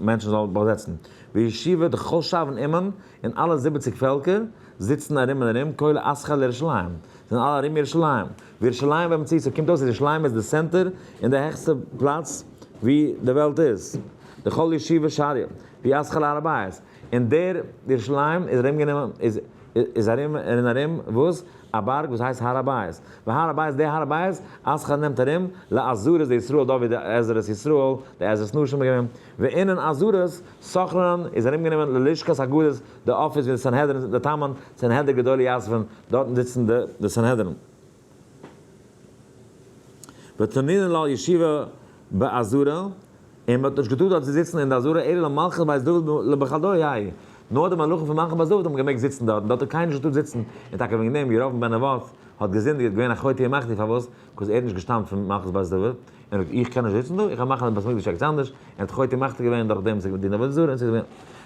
מענטשן זאלן באזעצן. וישיבה דכל שבעין אומין, און אלע 70 פעלקער זיצן ארום און ארום, כולא אתכר לירושלים, זענען אלע ארום ירושלים. וירושלים באמצעיתא, קומט אויס אז ירושלים איז די center און די העכסטע פלאץ ווי די וועלט איז. דכל ישיבה שריא, ואתכר להר הבית. און דער ירושלים איז ארומגענומען, איז איז ארום און ארום וואס? א בארג וואס הייסט הר הבית. והר הבית, דער הר הבית, אתכר נעמט ארום, לעזרות דישראל דא ווי די עזרת ישראל, די עזרת נשים איז געווען. ואינון עזרות, סכרן איז ארומגענומען ללשכת הגדות, די אפיס ווי די סנהדרין, דתמן, סנהדרין גדולה יתבין, דארטן זיצן די סנהדרין. ותנינא לה ישיבה בעזרה, און מען האט נישט געטארט דארט צו זיצן אין די עזרה אלא למלכות בית דוד לבחדוהי, נאר די מלכים פון מלכות בית דוד האבן געמעגט זיצן דארט, און דארט האט קיינער נישט געטארט זיצן, און טאקע וועגן דעם ירבעם בן נבט האט געזינדיגט, געווען א חוטא ומחטיא, פארוואס? because ער האט נישט געשטאמט פון מלכות בית דוד, און ער האט איך קען נישט זיצן דא, איך גיי מאכן א בית מקדש ערגעץ אנדערש, און האט חוטא ומחטיא געווען דורך דעם וואס ער האט געדינט עבודה זרה, און ס'איז געווען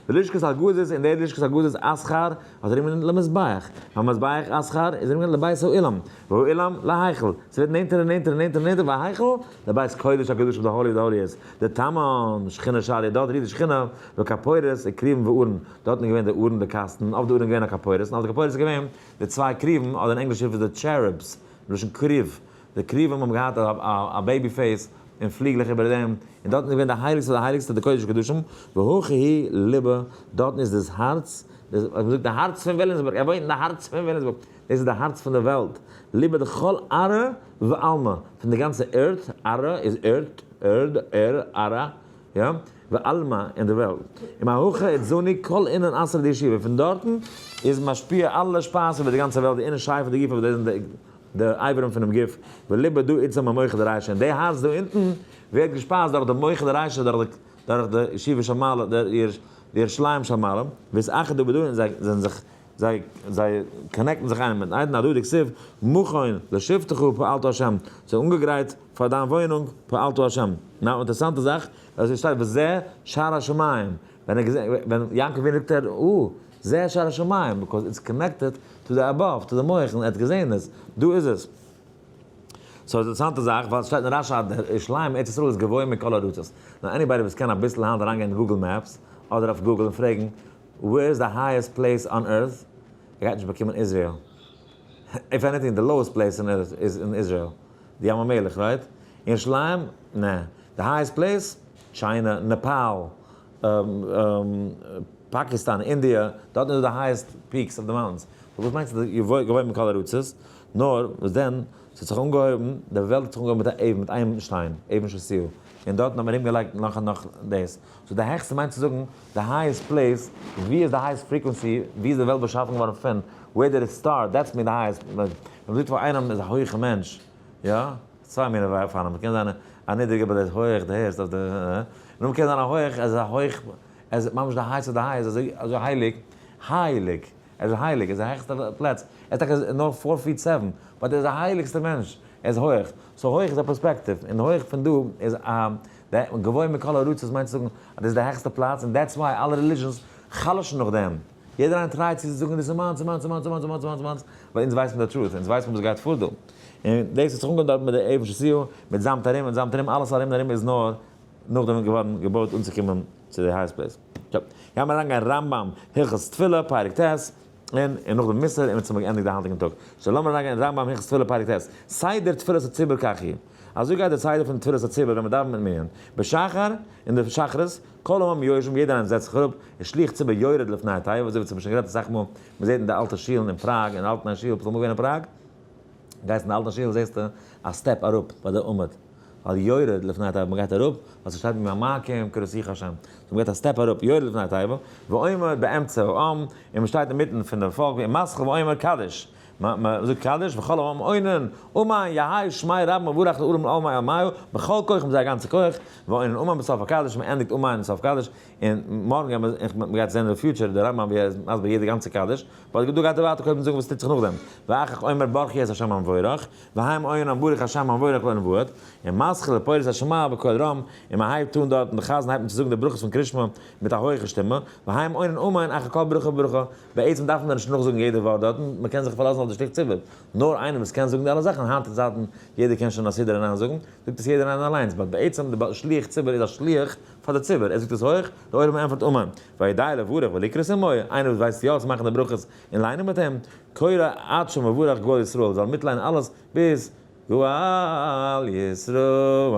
ולשכת הגזית, און דער לשכת הגזית אסכר האט ארומגענומען למזבח, והמזבח אסכר איז ארומגענומען לבית האולם, והאולם להיכל, ס'ווערט נענטער און נענטער און נענטער און נענטער, וההיכל לבית קודש הקדשים די holy of the holies, דתמן שכינה שריא, דארט רוהט די שכינה, וכפורת וכרובים וארון, דארטן איז געווען די ארון די קאסטן, אויף די ארון איז געווען א כפורת, און אויף די כפורת איז געווען די צוויי כרובים, אדער אין ענגליש רופט עס די cherubs, מלשון כרוב, די כרובים האבן געהאט א baby face און פליגלעך איבער דעם, און דארטן איז געווען די הייליגסטע די הייליגסטע די קודש קדשים, והכא הוא ליבא, דארטן איז דאס הארץ, ווי מען זאגט די הארץ פון וויליאמסבורג, ער וואוינט אין די הארץ פון וויליאמסבורג, דאס איז די הארץ פון די וועלט, ליבא דכל ארעא ועלמא, פון די גאנצע ערד, ארעא איז ערד, ערד, ער, ארעא, יא, ועלמא אין די וועלט. ומהכא אתזני כל אינון אתרא דישיבה, פון דארטן איז משפיע אלע שפייז איבער די גאנצע וועלט, די אינון שפע דגופא וואס דאס זענען די אברים פונעם גוף, וליבא דא אתזן ממוחא דרישא, און די הארץ דא אונטן ווערט געשפייזט דורך די מוחא דרישא, דורך די ישיבה של מעלה, די ירושלים של מעלה, ואתאחדו בדא און זיי זענען זיך זיי זיי connect ן זיך איינער מיטן איידן הדא דכתיב מכון לשבתך פעלת ה', ס'איז אנגעגרייט פאר דיין וואוינונג פעלת ה'. now אינטערעסאנטע זאך, אז עס שטייט וזה שער השמים, ווען ער געזען ווען יעקב אבינו זאגט ער אה זה שער השמים because it's connected to the above to the מח און ער האט געזען עס, דא איז עס. so אינטערעסאנטע זאך ווייל עס שטייט אין רש"י אז דער ירושלים ארץ ישראל איז גבוה מכל ארצות. now anybody וואס קען אביסל היינט אריינגיין אין Google Maps אדער אויף Google און פרעגן where is the highest place on earth? ער גייט נישט באקומען Israel. If anything the lowest place on earth איז אין Israel. די ים המלח right? ירושלים? נע. די highest place? China, נעפאל, פאקיסטאן, אינדיע, דארטן איז דא די highest peaks of the mountains. so וואס מיינסטו די גבוה מכל ארצות? נאר וואס דען? ס'האט זיך אנגעהויבן, די וועלט האט זיך אנגעהויבן מיט א אבן, מיט איין שטיין, אבן שתיה, און דארטן האט מען ארומגעלייגט נאך און נאך דאס. so די העכסטע מיינט צו זאגן די highest place, ווי איז די highest frequency, ווי איז די וועלט באשאפן געווארן פון, where did it start, that's mean the highest, ווען מ'זאגט פאר איינעם איז א הויכע מענטש, יא, צוויי מיני אופנים, מ'קען זיין א נידריגע but ער איז הויעך, די הערסט אויף די, און מ'קען זיין א הויעך, ער איז א הויך, ער איז ממש די highest of the highest, אזוי אזוי הייליג, הייליג, ער איז הייליג, ער איז די העכסטע פלאץ, ער איז טאקע נאר four feet seven, but ער איז די הייליגסטע מענטש, ער איז הויעך, so הויעך איז א פערספעקטיוו, און הויעך פון דא איז א די גבוה מכל ארצות מיינט צו זאגן אז דאס איז די העכסטע פלאץ און that's why אלע religions חלש'ן נאך דעם. יעדער איינער try ט צו זאגן דאס איז מיינס און מיינס און מיינס און מיינס און מיינס און מיינס, ווייל אונז ווייסן די truth, אונז ווייסן וואס גייט פאר דא. און דאס האט זיך אנגעהויבן דארט מיט די אבן שתיה, מיט זאמד ארום און זאמד ארום, אלעס ארום און ארום איז נאר נאכדעם געווארן געבויט אנצוקומען צו די highest place. שוין, גיימער אריינגיין רמב"ם, הלכות תפילה, פרק ט', און און נאכדעם מוסר, און מיר האבן געענדיגט די היינטיגן טאג. so לאמיר אריינגיין אין רמב"ם הלכות תפילה פרק ט', סדר תפילת הציבור כך היא. אזוי גייט די סדר פון תפילת הציבור ווען מען דאווענט מיט מנין. בשחר, אין די שחרית, כל העם יושבים, יעדער איינער זעצט זיך אראפ, ושליח ציבור יורד לפני התיבה, אזוי ווי אונז האבן שוין גערעדט אסאך מאל, מען זעט אין די אלטע שולן אין פראג, אין אלטן שול, ביסט אמאל געווען אין פראג? גייסט אין די אלטע שול זעסטו א step אראפ ביי די עמוד, ווייל יורד לפני התיבה, מען גייט אראפ, ווייל ס'שטייט ממעמקים קראתיך השם, so מען גייט א step אראפ, יורד לפני התיבה, ועומד באמצע העם, און מען שטייט אינמיטן פון די פאלק, ומתחיל ואומר קדיש, מען זאגט קדיש, וכל העם עונין, אמן יהא שמיה רבא מבורך לעלם לעלמי עלמיא, בכל כוחם זייער גאנצע כח, ועונין אמן בסוף הקדיש, מען ענדיגט אמן אין סוף קדיש, און מארגן גייט מען, מען גייט זען אין די future די רמב"ם ווי ער איז מסביר יעדע גאנצע קדיש, but דא גייט ער ווייטער קודם זאגן וואס טוט זיך נאכדעם, ואחר כך אומר ברכו את השם המבורך, והם עונין ברוך השם המבורך לעולם ועד, ומתחיל ופורס השמע בקול רם, און מען הייבט אן דארטן, די חזן הייבט אן צו זאגן די ברכות פון קרישמע מיט א הויכע שטימע, והם עונין אמן אחר כל ברכה וברכה, בעצם דארף מען נישט נאכזאגן יעדע ווארט דארטן, מען קען זיך פארלאזן אויף די שליח ציבור, נאר איינער וואס קען זאגן די אלע זאכן, היינט אין צייטן יעדער קען שוין א סידור אריין זאגן, זאגט עס יעדער איינער אליינס, but בעצם די שליח ציבור איז א שליח פאר די ציבור, ער זאגט עס הויך, די עולם ענטפערט אמן, והיודע לברך ולקרות עמו, איינער וואס ווייסט יא צו מאכן די ברכות און ליינען מיט אים, קורא עד שמברך גאל ישראל, זאל מיטליינען אלעס ביז גאל ישראל.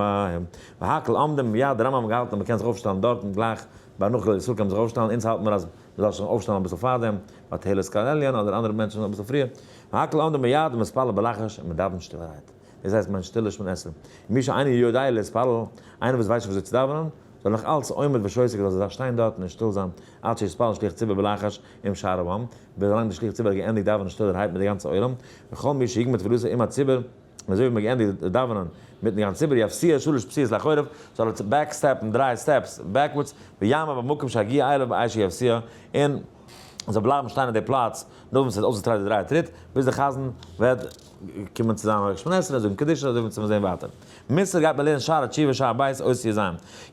והכל עומדים מיד, די רמב"ם האט געהאלטן אז מען קען זיך אויפשטעלן דארטן גלייך ביי נאך גאל ישראל קען מען זיך אויפשטעלן, אונז האלט מיר אז מען זאל שוין אויפשטעלן אביסל פארדעם, ביי תהלת קל עליון אדער אנדערע מענטשן אביסל פריער, והכל עומדים מיד ומתפלל בלחש און מען דאווענט שטילערהייט. דאס הייסט מיין שטילע שמונה עשרה. מי שאינו יודע להתפלל, איינער וואס ווייסט נישט וויאזוי צו דאווענען, זאל נאך אלץ עומד ושותק זאל זיך שטיין דארטן און שטיל זיין עד שיתפלל שליח ציבור בלחש עם שאר העם, ביז ווילאנג די שליח ציבור האט געענדיגט דאווענען שטילערהייט מיט די גאנצע עולם, וכל מי שיגמור תפילתו עם הציבור. און אזוי ווי מ'האט געענדיגט דאווענען מיטן גאנצן ציבור, יפסיע שלש פסיעות לאחוריו, זאל ער back step ן דריי steps backwards, ויעמוד במקום שהגיע אליו עד שיפסיע, און זאל בלייבן שטיין אין די פלאץ נאך ווען ס'האט אויסגעטרייט די דריי טריט, ביז די חזן וועט קומען צו זיין שמונה עשרה און זאגן קדיש, אזוי ווי מ'וועט זען ווייטער. מוסר גייט מען לערנען שערי תשובה שער ב' אות י ז.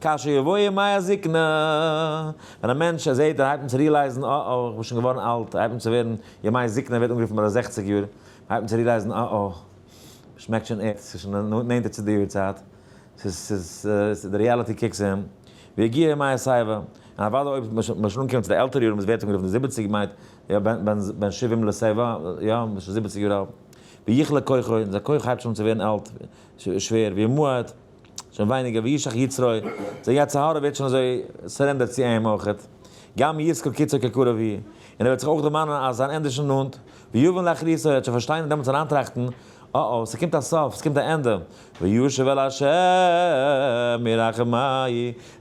כאשר יבואו ימי הזקנה, ווען א מענטש ער זעט ער הייבט אן צו realize ן, אה אה, איך בין שוין געווארן אלט, ער הייבט אן צו ווערן, ימי זקנה ווערט אנגערופן ביי די זעכציג יאר, הייבט אן צו realize ן, אה אה, שמעקט שוין ערד, ס'איז שוין נענטער צו די יארצייט, ס'איז ס'איז די reality kicks in, והגיע ימי השיבה, און אוודאי אויב מ'איז שוין אנגעקומען צו די עלטערע יארן וואס ווערט אנגערופן די זיבעציג מיינט יא בן שבעים לשיבה, יא מ'איז שוין זיבעציג יאר אלט, ויכלה כוחו, און זיין כח הייבט שוין אן צו ווערן אלט, שווער, וימאט, שוין ווייניגער, וישח יצרו, זיין יצר הרע ווערט שוין אזוי surrender ט צו אים אויכעט, גם יזכור קצו כי קרוב הוא, און ער וועט זיך אויך דערמאנען אז זיין ענדע איז שוין נאנט, ויבין לאחריתו, ער וועט שוין פארשטיין און דעמאלטס אריינטראכטן, אה אה, ס'קומט א סוף, ס'קומט א ענדע, וישוב אל ה' ירחמהו,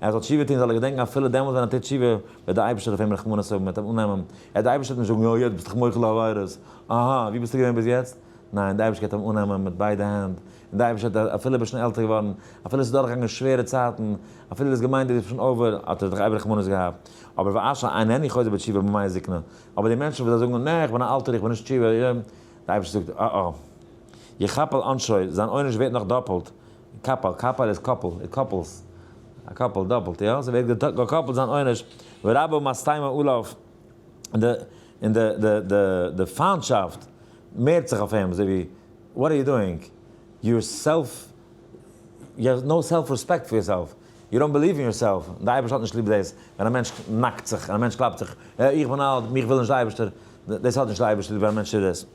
ער זאל תשובה טון זאל ער געדענקן אפילו דעמאלטס ווען ער טוט תשובה וועט דער אייבערשטער אויף אים רחמנות האבן, וועט אים אננעמען, ער דער אייבערשטער וועט נישט זאגן, יא יעצט ביסטו דאך מוחל לעבירות, אהא, וואו ביסטו געווען ביז יעצט? ניין, דער אייבערשטער גייט אים אננעמען מיט ביידע הענט, און דער אייבערשטער האט אפילו ביסט שוין עלטער געווארן, אפילו עס איז דורכגעגאנגען שווערע צייטן, אפילו דו האסט געמיינט דו ביסט שוין over, האט ער דיך אייביג רחמנות געהאט. אבער ואשר איננו חוזר בתשובה בימי זקנה, אבער די מענטשן וואס זיי זאגן, נע, איך בין א אלטער, איך בין נישט תשובה, דער אייבערשטער זאגט, אה אה, יכפל עונשו, זיין עונש ווערט נאך דאפלט, כפל, כפל איז couple, it couples, א couple, דאפלט, יא, ס'ווערט געקאפלט זיין עונש, ורבו משטמו עליו, און די, און די, די, די, די פיינטשאפט מערט זיך אויף אים, אזוי ווי, what are you doing? You're self, you have no self respect for yourself, you don't believe in yourself, און די אייבערשטער האט נישט ליב דאס, ווען א מענטש נאקט זיך, און א מענטש קלאפט זיך, אה, איך בין אלט, מיך וויל נישט די אייבערשטער, דאס האט נישט די אייבערשטער ליב ווען א מענטש טוט דאס.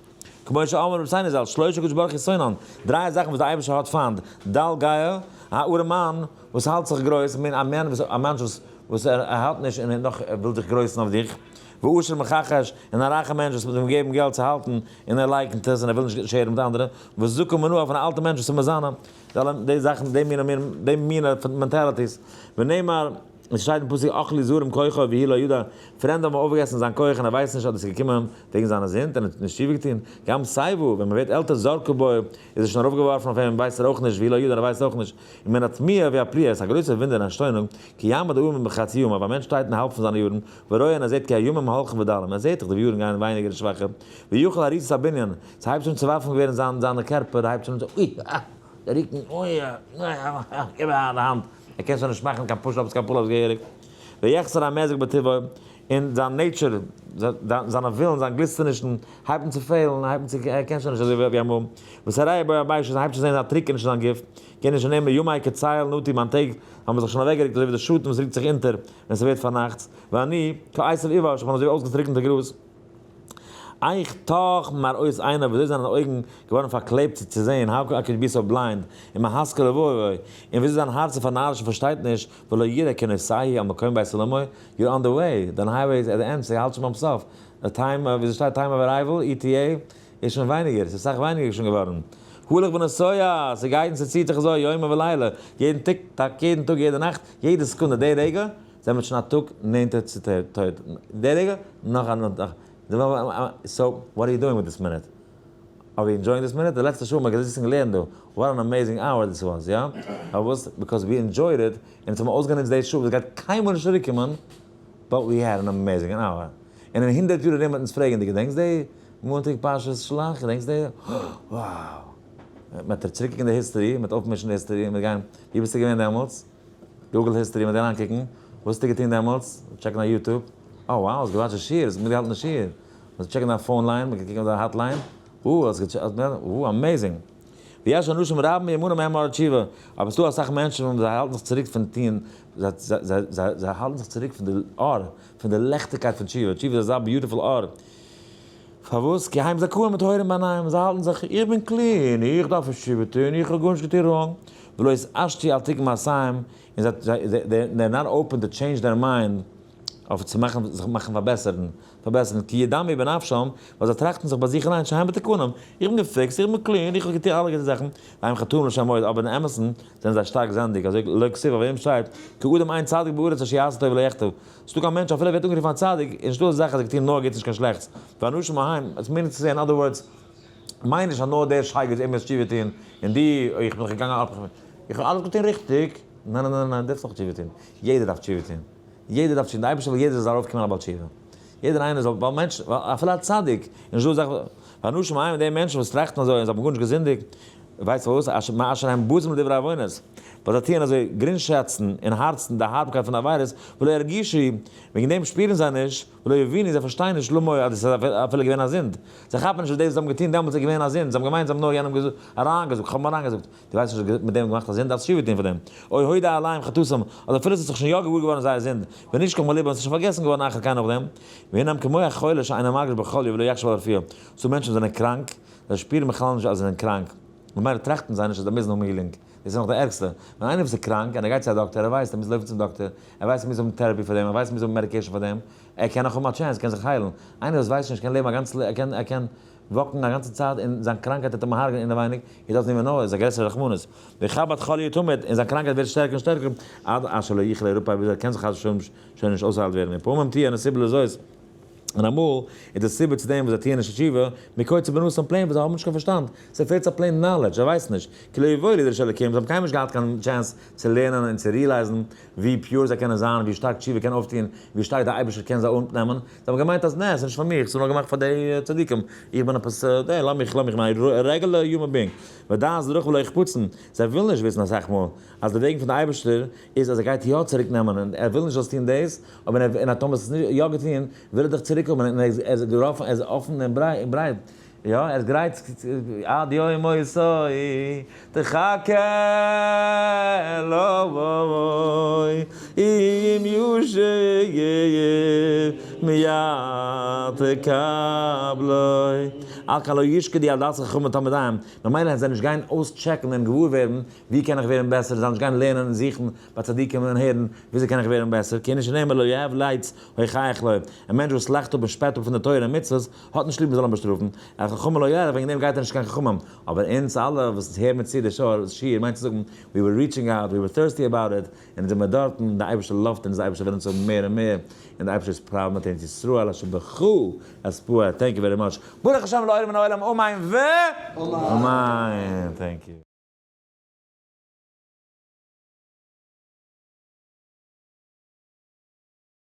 כמו שאמרו רבותינו ז"ל, שלשה הקדוש ברוך הוא שונאן, דריי זאכן וואס די אייבערשטער האט פיינט, דל גאה, א ארעמאן וואס האלט זיך גרויס, מין א מען וואס א מענטש וואס וואס ער האלט נישט און ער נאך ער וויל זיך גרויסן אויף דיך, ועשיר מכחש, און א רייכע מענטש וואס מ'האט אים געגעבן געלט צו האלטן און ער לייקנט עס און ער וויל נישט share ן מיט אנדערע, וזקן מנאף, און א אלטע מענטש וואס איז מזנה, די אלע די זאכן די מינע מין די מינע mentalities, ונאמר. עס שטייט אין פסוק אכלו זרים כוחו והוא לא ידע, פרעמדע האבן אויפגעגעסן זיין כח און ער ווייסט נישט אז דאס איז געקומען וועגן זיינע זינד און ער האט נישט תשובה געטון, גם שיבה, ווען מען ווערט עלטער זרקו בו, איז עס שוין ארויפגעווארפן אויף אים ווייסט ער אויך נישט והוא לא ידע און ער ווייסט אויך נישט, ומן התמיהה והפליאה, עס איז א גרויסע וואונדער און ערשטוינונג, כי יעמוד האדם בחצי ימיו, א מענטש שטייט אין האלב פון זיינע יארן, ורואה און ער זעט כי הימים הולכים ודלים, ער זעט דאך די יארן גייען ווייניגער און שוואכער, ויחל הריסת הבנין, ס'הייבט שוין צעווארפן ווערן זיין זיינע קערפער הייבט שוין אן צו אוי אה, די רוקן אוי אה, אה, גיב אהער די האנט. ער קען שוין נישט מאכן קיין push-ups קיין pull-ups געהעריג, ויחסר המזג בטבעו, און זיין nature, זיינע ווילן, זיין גליסטענישן, הייבט אן צו פעלן, הייבט אן צו, ער קען שוין נישט אזוי ווי אמאל, ותרעי בו הבישות, ער הייבט שוין זען א טריקעניש אין זיין גוף, קען נישט שנאמר ימי כצל נטו מיין טעג האבן זיך שוין אוועקגערוקט אזוי ווי די שאטן וואס רוקט זיך אונטער ווען ס'ווערט פארנאכטס, ואני, כעשב איבש, איך בין אזוי ווי אויסגעטריקענטע גראז. איך תוך מראות עיניו, וויאזוי זענען אויגן געווארן פארקלעבט צו זען, how could you be so blind, ומהשכיל לבבו, און וויאזוי זיין הארץ איז פארנארישט און פארשטייט נישט, ולא יראה כי נוסע הוא על מקום בית עולמו, you're on the way, דיין highway איז at the end, ס'האלט שוין ביים סוף, די time, וויאזוי שטייט time of arrival, ETA, איז שוין ווייניגער, ס'איז סאך ווייניגער שוין געווארן. הלוך ונסוע, ס'גייט און ס'ציט זיך אזוי יומם ולילה, יעדן tick tock, יעדן טאג, יעדע נאכט, יעדע סעקונדע, די רגע, זענען מיר שוין א טאג נענטער צו טויט, די רגע נאך א נאך, so what are you doing with this minute? Are we enjoying this minute? די לעצטע שעה האבן מיר געזיצן און געלערנט דא, what an amazing hour this was, יא? פארוואס? Because we enjoyed it, און אונז האבן אויסגענוצט די שעה וואס גייט קיינמאל נישט צוריק קומען, but we had an amazing hour. און אין הונדערט יאר ארום וועט אונז פרעגן, דו געדענקסט די מאנטאג פרשת שלח? געדענקסט די? Wow! מען וועט צוריקקוקן די history, מען וועט אויפמישן די history, און מען וועט גיין, ווי ביסטו געווען דעמאלטס? Google history מיט אריינקוקן, וואס האסטו געטון דעמאלטס? check ן א YouTube, אה wow האסט געוואטשט די שיעור, האסט מיטגעהאלטן די שיעור, האסט check ן דיין phone line, מ'קען קוקן אויף דיין hotline, אה האסט געטשעקט, אה amazing. ויש אנשים רבים ימנע מהם אור התשובה, אבער ס'דא אסאך מענטשן וואס זיי האלטן זיך צוריק פון טון, זיי האלטן זיך צוריק פון די אור, פון די לעכטיגקייט פון תשובה, תשובה איז אזא beautiful אור, פארוואס? כי הם זכאים וטהורים בעיניהם, זיי האלטן זיך, איך בין clean, איך דארף נישט תשובה טון, איך האב גארנישט געטון wrong, ולא יתעשתו על תיקון מעשיהם, און זיי, they are not open to change their mind, אויף צו מאכן, זיך מאכן פארבעסערן, פארבעסערן, כי ידמו בנפשם, ווייל זיי טראכטן זיך ביי זיך אליין, שהם מתוקנים, איך בין געפיקסט, איך בין clean, איך האב געטון אלע גוטע זאכן, והם חטאים לשם מאוד, אבער אין אמת'ן זענען זיי שטארק זינדיג, אזוי לא כתיב אויף אים שטייט, כי אדם אין צדיק בארץ אשר יעשה טוב ולא יחטא, ס'איז דא קיין מענטש אפילו ער ווערט אנגערופן א צדיק, איז נישטא אזא זאך אז ער האט געטון נאר גוטס נישט קיין שלעכטס, ואנשים ההם, עס מיינט צו זיי in other words. מיין נישט אז נאר דער שייגעץ ער מוז תשובה טון, און דו, אוי איך בין דאך געגאנגען אפ, איך האב אלעס געטון ריכטיג, ניין ניין ניין ניין, דו דארפסט אויך תשובה טון, יעדער דארף תשובה טון, יעדער דארף תשובה טון, דער אייבערשטער וויל יעדער זאל ארויפקומען א בעל תשובה, יעדער איינער זאל, ווייל מענטש, ווייל אפילו א צדיק, און נישטא אזא זאך, ואנשים ההם די מענטשן וואס טראכטן אזוי און זיי האבן גארנישט געזינדיגט, ווייסט פארוואס, אשר מאשר הם בזים לדברי עוונות, ווייל זיי טוען אזוי גרינגשעצן אין הארצן די הארבקייט פון די עבירות, ולא ירגישו, וועגן דעם שפירן זיי נישט, ולא יבינו, זיי פארשטייען נישט למה אז דאס איז אפילו געווען א זינד. זיי כאפן נישט אז דאס וואס זיי האבן געטון דעמאלטס איז געווען א זינד, זיי האבן געמיינט זיי האבן נאר יענעם אריינגעזאגט, כ'האב אים אריינגעזאגט. דו ווייסט נישט אז מיט דעם געמאכט א זינד, דארפסט תשובה טון פאר דעם. אוי הודה עליהם חטאתם, אז אפילו עס איז זיך שוין יא געוואר געווארן זייער זינד, ונשכח מלבם, עס איז שוין פארגעסן געווארן אחר כן נאכדעם, והנם כמו החולה שאינו מרגיש בחליו ולא יחשב על רפואה. ס'דא מענטשן וואס זענען קראנק, זיי שפירן בכלל נישט אז זיי זענען קראנק, ממילא טראכטן זיי נישט אז זיי מוזן האבן healing. דאס איז נאך די ערגסטע. ווען איינער וואס איז קראנק און ער גייט צו א דאקטער, ער ווייסט ער מוז לויפן צום דאקטער, ער ווייסט ער מוז האבן therapy פאר דעם, ער ווייסט ער מוז האבן medication פאר דעם, ער קען נאך האבן א chance, ער קען זיך היילן. איינער וואס ווייסט נישט קען לעבן א גאנץ לעבן, ער קען ער קען walk ן א גאנצע צייט און זיין קראנקהייט וועט אים הרג'ענען אינעווייניג, he doesn't even know, איז א גרעסערע רחמנות. וכבד חליו תמיד, און זיין קראנקהייט ווערט שטערקער און שטערקער, עד אשר לא יוכל להירפא, ביז ער קען זיך חס ושלום שוין נישט אויסהיילט ווערן. ופעמים תהיה הסיבה לזאת. און אמאל איז די סיבה צו דעם וואס זיי טוען נישט תשובה, מקוצר בינתם plain ווייל זיי האבן נישט קיין פארשטאנד, ס'פעלט זיי plain knowledge, זיי ווייסן נישט, כי לא יבואו לידי אלקים, זיי האבן קיינמאל נישט געהאט קיין chance צו לערנען און צו realize ן ווי pure זיי קענען זיין, ווי שטארק תשובה קען אויפטון, ווי שטארק דער אייבערשטער קען זיי אננעמען, זיי האבן געמיינט אז נע, ס'איז נישט פאר מיך, ס'איז נאר געמאכט פאר די צדיקים, איך בין עפעס, נע, לאז מיך, לאז מיך מיין regular human being, ודעת דרכיו לא יחפצון, זיי ווילן נישט וויסן אסאך מאל אז די וועגן פון די אייבערשטער איז אז ער גייט יא צוריק נעמען און ער וויל נישט זאלסט טון דאס, אבער ער און טאמער האסט עס נישט יא געטון וויל ער דיך צוריק האבן און ער איז ער איז אפן און ברייט, יא ער איז גרייט עד יום מותו תחכה לו אם ישוב מיד תקבלו על כן לא ישקדו על דעת חכמים ותלמידיהם, ממילא ווען זיי נישט גייען אויסטשעקן און געוואר ווערן ווי קען איך ווערן בעסער, זיי זאלן נישט גיין לערנען און זוכן ביי צדיקים און הערן וויאזוי קען איך ווערן בעסער, כי הנה שנאמר לא יאהב לץ הוכח לו, א מענטש וואס לאכט אפ און שפעט אפ פון די תורה און מצוות, האט נישט ליב מען זאל אים באשטראפן, אל חכמים לא ילך, וועגן דעם גייט ער נישט קיין חכמים, אבער אונז אלע וואס הערן מיר צו די שיעור מיינט צו זאגן, we were reaching out, we were thirsty about it, און אונז זעמיר דארטן, די אייבערשטער love ט אונז, די אייבערשטער וויל אונז האבן מער און מער, און די אייבערשטער איז proud מיט אונז, ישראל אשר בך אתפאר, thank you very much, ברוך השם לעולם מן העולם, אמן ואמן, thank you.